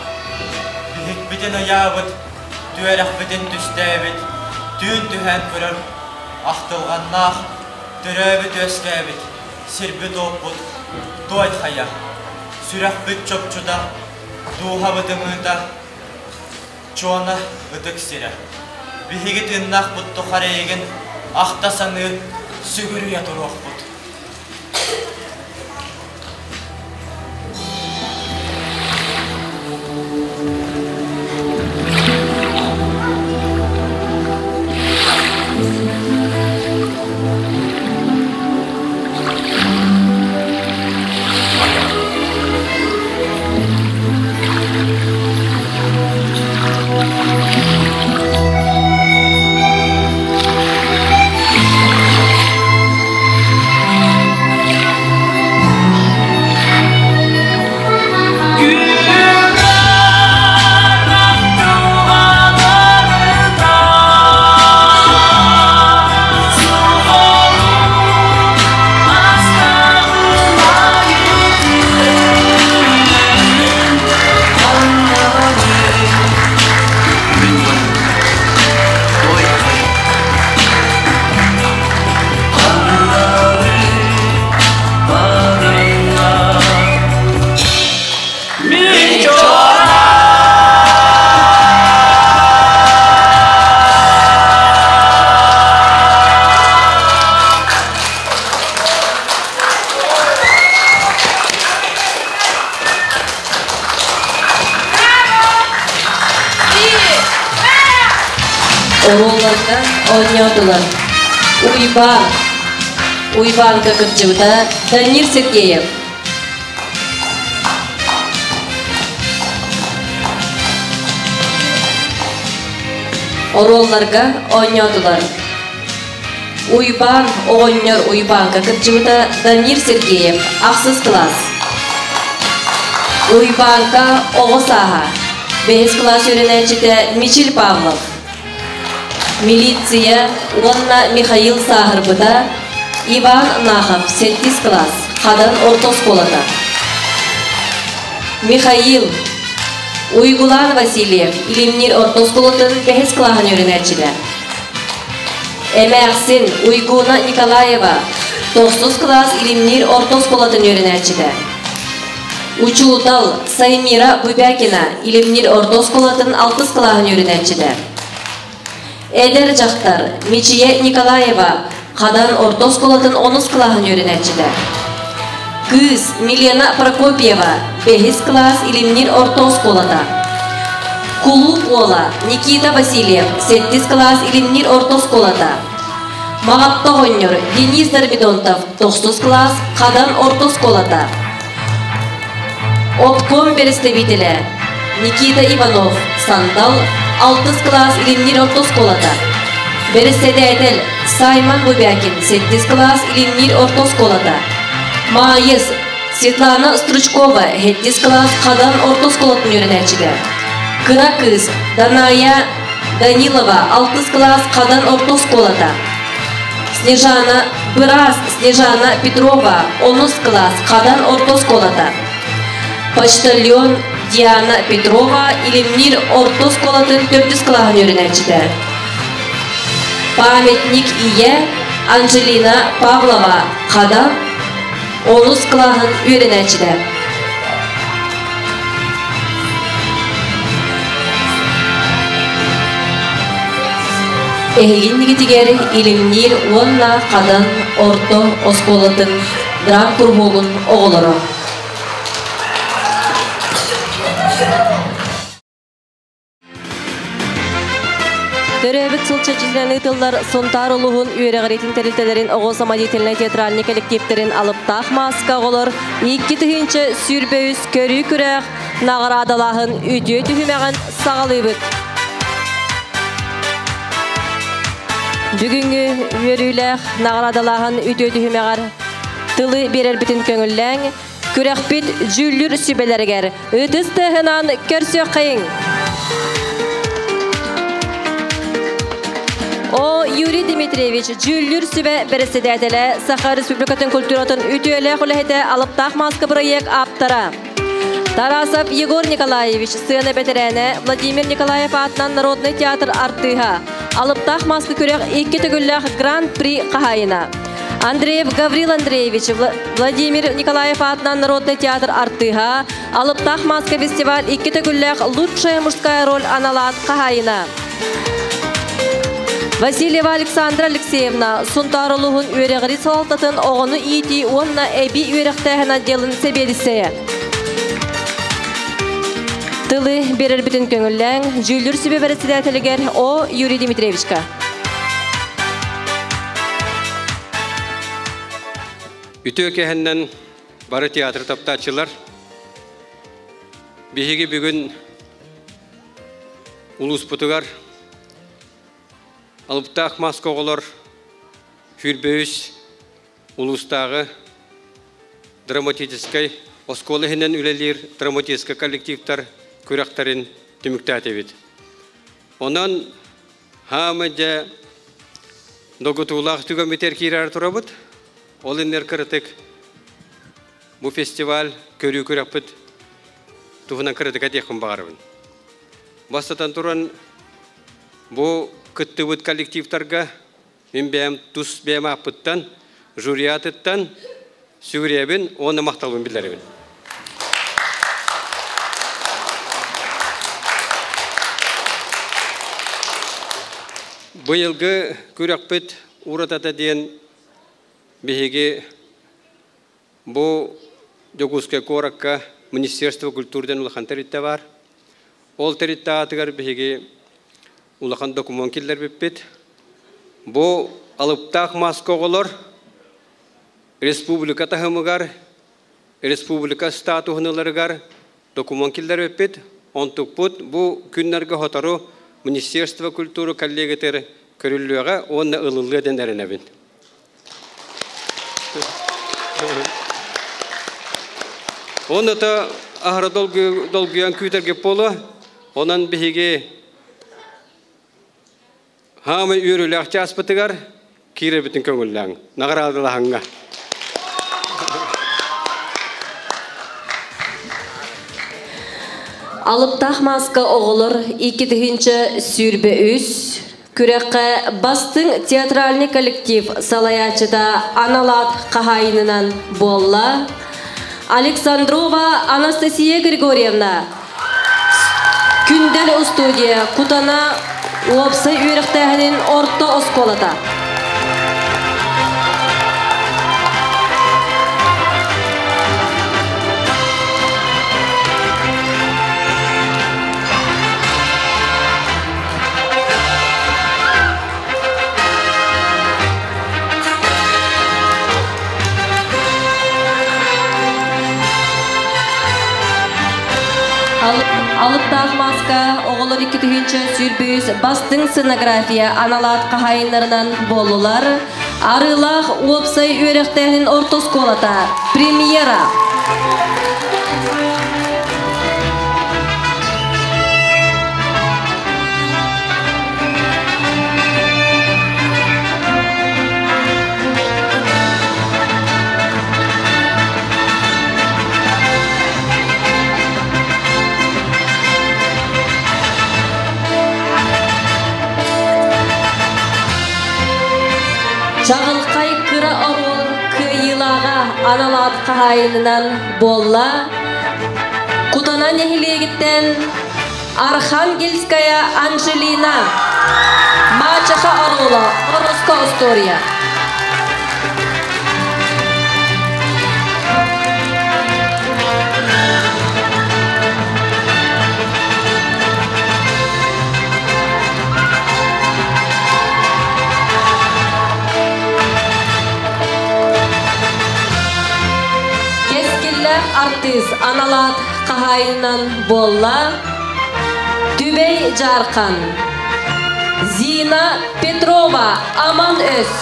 Q: Биһикпитин ыйаабыт, түөрэхпитин түстээбит, түүн түһээн көрөр ахтылҕаннаах, төрөөбүт-үөскээбит сирбит-уоппут той хайа, сүрэхпит чопчута, дууһабыт ымыыта, Чуона ытык сирэ. Биһиги тыыннаахпыт тухары эйигин ахта саныы сүгүрүйэ туруохпут.
P: Оруолларга оонньоотулар Уйбаан, Уйбаанка кырдьыбыта Данир Сергеев. Оруолларга оонньоотулар Уйбаан оҕонньор Уйбаанка кырдьыбыта Дамир Сергеев, ахсыс кылаас. Уйбаанка оҕо сааһа, бэһис кылаас үөрэнээччитэ Мичил Павлов. Милиция уонна Михаил сааһырбыта Иван Нахов, сэттис кылаас, Хадан орто оскуолата. Михаил Уйгулаан Васильев, Илимниир орто оскуолатын бэһис кылааһын үөрэнээччитэ. Эмээхсин Уйгуна Николаева, тохсус кылаас Илимниир орто оскуолатын үөрэнээччитэ. Учуутал Саймира Бубякина, Илимниир орто оскуолатын алтыс кылааһын үөрэнээччитэ. Эдэр дьахтар Мичийэ Николаева, Хадан орто оскуолатын онус кылааһын үөрэнээччитэ. Кыыс Милена Прокопьева, бэһис кылаас Илимниир орто оскуолата. Кулууп уола Никита Васильев, сэттис кылаас Илимниир орто оскуолата. Маҕапта оҕонньор Денис Дормидонтов, тохсус кылаас Хадан орто оскуолата. Обком бэрэстэбиитэлэ Никита Иванов, Сандал, алтыс кылаас Илимниир орто оскуолата. Бэрэссэдээтэл Саймон Бубякин, сэттис кылаас Илимниир орто оскуолата. Маайыс Светлана Стручкова, сэттис кылаас Хадан орто оскуолатын үөрэнээччитэ. Кыра кыыс Даная Данилова, алтыс кылаас Хадан орто оскуолата. Снежана Быраас Снежана Петрова, онус кылаас Хадан орто оскуолата. Почтальон Диана Петрова Илимниир орто оскуолатын төрдүс кылааһын үөрэнээччитэ. Памятник ийэ Анжелина Павлова Хадан онус кылааһын үөрэнээччитэ. Эһигиннигитигэр Илимниир уонна Хадан орто оскуолатын драм куруһуогун оҕолоро. Төрөөбүт сыл чэрчитинэн ыытыллар Сунтаар улууһун үөрэҕириитин тэрилтэлэрин оҕо самодеятельнай театральнай коллективтэрин алыптаах мааска оҕолор 2023 көрүү күрэх наҕараадалааһын үтүө түһүмэҕин саҕалыыбыт. Бүгүҥҥү үөрүүлээх наҕараадалааһын үтүө түһүмэҕэр тылы биэрэрбитин көҥүллээҥ, Күрэхпит дьүүллүүр сүбэлэригэр ытыс тыаһынан көрсүөххэйиҥ! О Юрий Дмитриевич дьүүллүүр сүбэ бэрэссэдээтэлэ, Саха Республикатын культуратын үтүөлээх үлэһитэ Алыптаах мааска бырайыак ааптара. Тарасов Егор Николаевич, сыана бэтэрээнэ, Владимир Николаев аатынан Народный театр артыыһа, Алыптаах мааска күрэх икки төгүллээх Гран-при хаһаайына. Андреев Гаврил Андреевич, Владимир Николаев аатынан Народный театр артыыһа, Алыптаах маска фестиваль икки төгүллээх «Лучшая мужская роль» аналаат хаһаайына. Васильева Александра Алексеевна, Сунтаар улууһун үөрэҕирии салалтатын оҕону иитии уонна эбии үөрэхтээһин отделын сэбиэдиссэйэ. Тылы биэрэрбитин көҥүллээҥ, дьүүллүүр сүбэ бэрэссэдээтэлигэр О. Юрий Дмитриевичка.
B: Үтүө кэһэннэн бары театр таптааччылар. Биһиги бүгүн улууспутугар алыптаах маска оҕолор сүүрбэ улуустааҕы драматическай оскуола иһинэн үлэлиир драматическай коллективтар күрэхтэрин түмүктээтибит. Онон Хаама дьэ догутуулаах түгэммитигэр киирэр турабыт. Ол иннэр кырытык бу фестиваль көрүү күрэхпит туһунан кырытык этиэхпин баҕарабын. Бастатан туран бу кыттыбыт коллективтарга мин бэйэм тус бэйэм ааппыттан, жюри аатыттан сүгүрүйэбин уонна махталбын биллэрэбин. Быйылгы күрэхпит уратата диэн биһиги бу Дьокуускай куоракка Министерство культуры диэн улахан тэрилтэ баар. Ол тэрилтэ аатыгар биһиги улахан докумуон киллэрбиппит. Бу алыптаах маска оҕолор республика таһымыгар, республика статуһун ыларыгар докумуон киллэрбиппит. Онтукпут бу күннэргэ сотору Министерство культуры коллегатыгар көрүллүөҕэ уонна ылыллыа диэн эрэнэбин. Онно та аһара долгуйан күүтэргэ буолуо. Онон биһиги хаамай үөрүүлээх чааспытыгар киирэбитин көҥүллээҥ. Наҕараадалаһаҥҥа.
P: Алыптаах маска оҕолор 2023 күрэххэ бастыҥ театральный коллектив салайааччыта анал аат хаһаайынынан буолла Александрова Анастасия Григорьевна Күндэл устудия Кутана уопсай үөрэхтээһинин орто оскуолата. Алыптаах маска оҕолор 2023 бастыҥ сценография аналаат хаһаайыннарынан буоллулар. Арыылаах уопсай үөрэхтээһин орто оскуолата премьера. Чаҕылхай кыра оруол кыайыылааҕа анал аат хаһаайынынан буолла. Кутана нэһилиэгиттэн Архангельская Анжелина, Мачеха оруола, Ороско история. Кэскиллээх артыыс аналаат хаһаайынынан буолла Түбэй Дьаархан, Зина Петрова Аман Өс.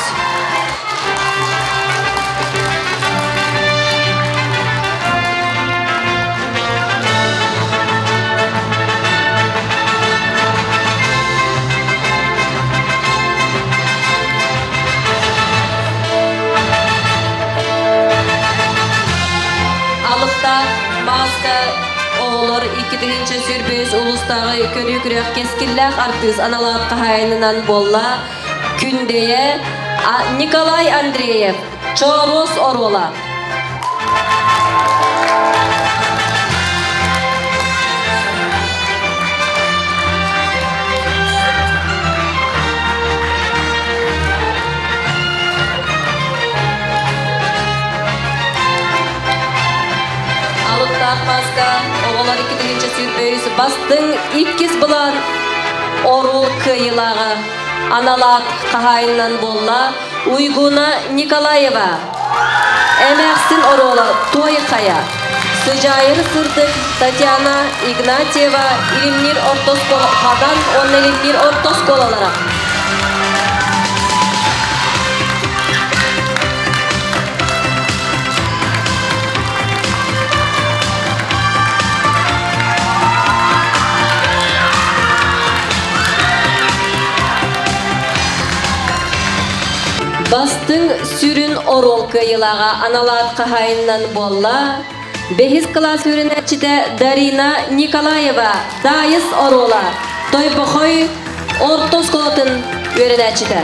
P: Алыптаах мааска оҕолор 2025 улуустааҕы көрүү күрэх кэскиллээх артыыс аналаат хаһаайынынан буолла Күндэйэ Николай Андреев Чооруос оруола. Алыптаах маска оҕолор 2023 бастыҥ иккис былаан оруол кыайыылааҕа аналаат хаһаайынынан буолла Уйгуна Николаева. Эмээхсин оруола Туой Хайа. Сыдьаайыр Сырдык Татьяна Игнатьева Илимниир орто оскуола Хадан уонна Илимниир орто оскуолалара. Бастыҥ сүрүн оруол кыайыылааҕа аналаат хаһаайынынан буолла бэһис кылаас үөрэнээччитэ Дарина Николаева Даайыс оруола Тойбохой орто оскуолатын үөрэнээччитэ.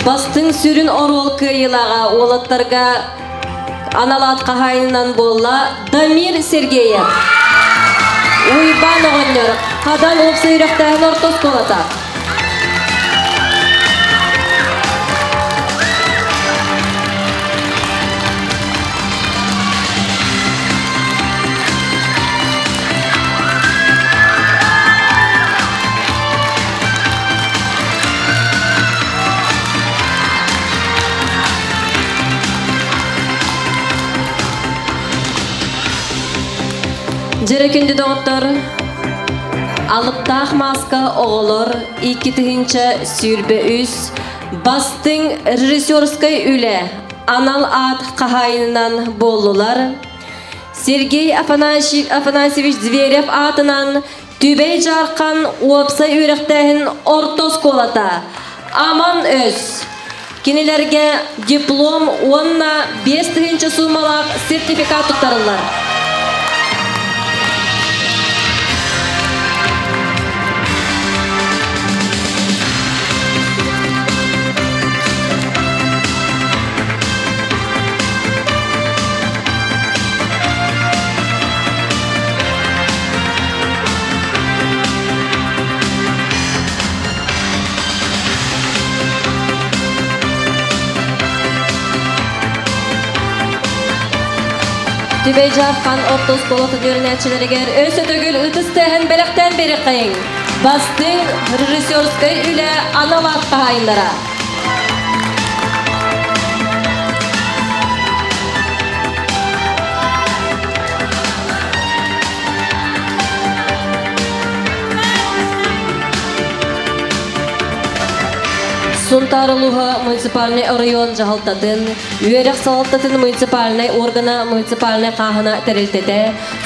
P: Бастыҥ сүрүн оруол кыайыылааҕа уолаттарга анал аат хаһаайынынан буолла Дамир Сергеев. Уйбаан оҕонньор, Хадан уопсай үрэхтээһин орто оскуолата. Дьэрэ күндү доҕоттор, алыптаах мааска оҕолор 2023 бастыҥ режиссерскай үлэ анал аат хаһаайынынан буоллулар. Сергей Афанасьевич Зверев аатынан Түбэй Дьаархан уопсай үөрэхтээһин орто оскуолата Аман Өс кинилэргэ диплом уонна 5000 суумалаах сертификат туттарыллар. Түбэй Дьаархан орто оскуолатын үөрэнээччилэригэр өссө төгүл ытыс тыаһын бэлэхтээн биэриэххэйиҥ. Бастыҥ режиссерскай үлэ анал аат хаһаайыннара. Сунтаар улууһа муниципальнай оройуон дьаһалтатын, үөрэх салалтатын муниципальнай органа муниципальнай хааһына тэрилтэтэ,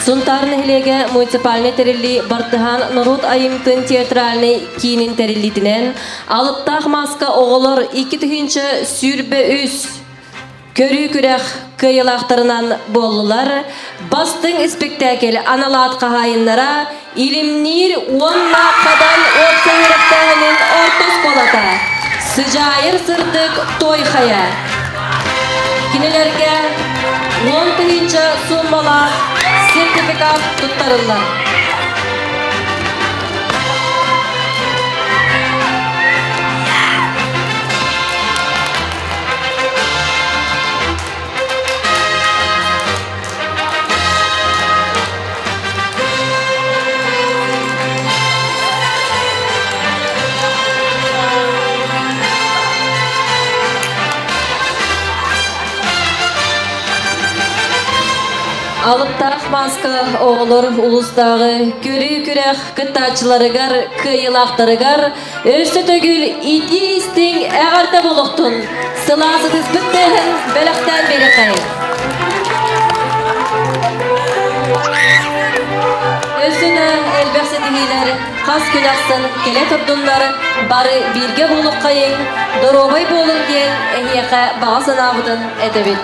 P: Сунтаар нэһилиэгэ муниципальнай тэриллии Бартыһаан норуот айымтын театральнай киинин тэриллиитинэн Алыптаах мааска оҕолор 2023 Көрүү күрэх кыайыылаахтарынан буоллулар бастыҥ испиктээкил анал аат хаһаайыннара Илимниир уонна Хадан уопсай үөрэхтээһинин орто оскуолата Сыдьаайыр сырдык Той Хайа. Кинилэргэ 10 000 сууммалаах сертификат туттарыллар. Алыптаах мааска оҕолор улуустааҕы көрүү-күрэх кыттааччыларыгар, кыайыылаахтарыгар Өссө төгүл итии-истиҥ эҕэрдэ буолуохтун! Сылаас ытыспыт тыаһын бэлэхтээн биэриэххэйиҥ! Өссө да элбэх ситиһиилэр хас күн ахсын кэлэ турдуннар, бары бииргэ буолуоххайыҥ, доруобай буолуҥ диэн эһиэхэ баҕа санаабытын этэбит.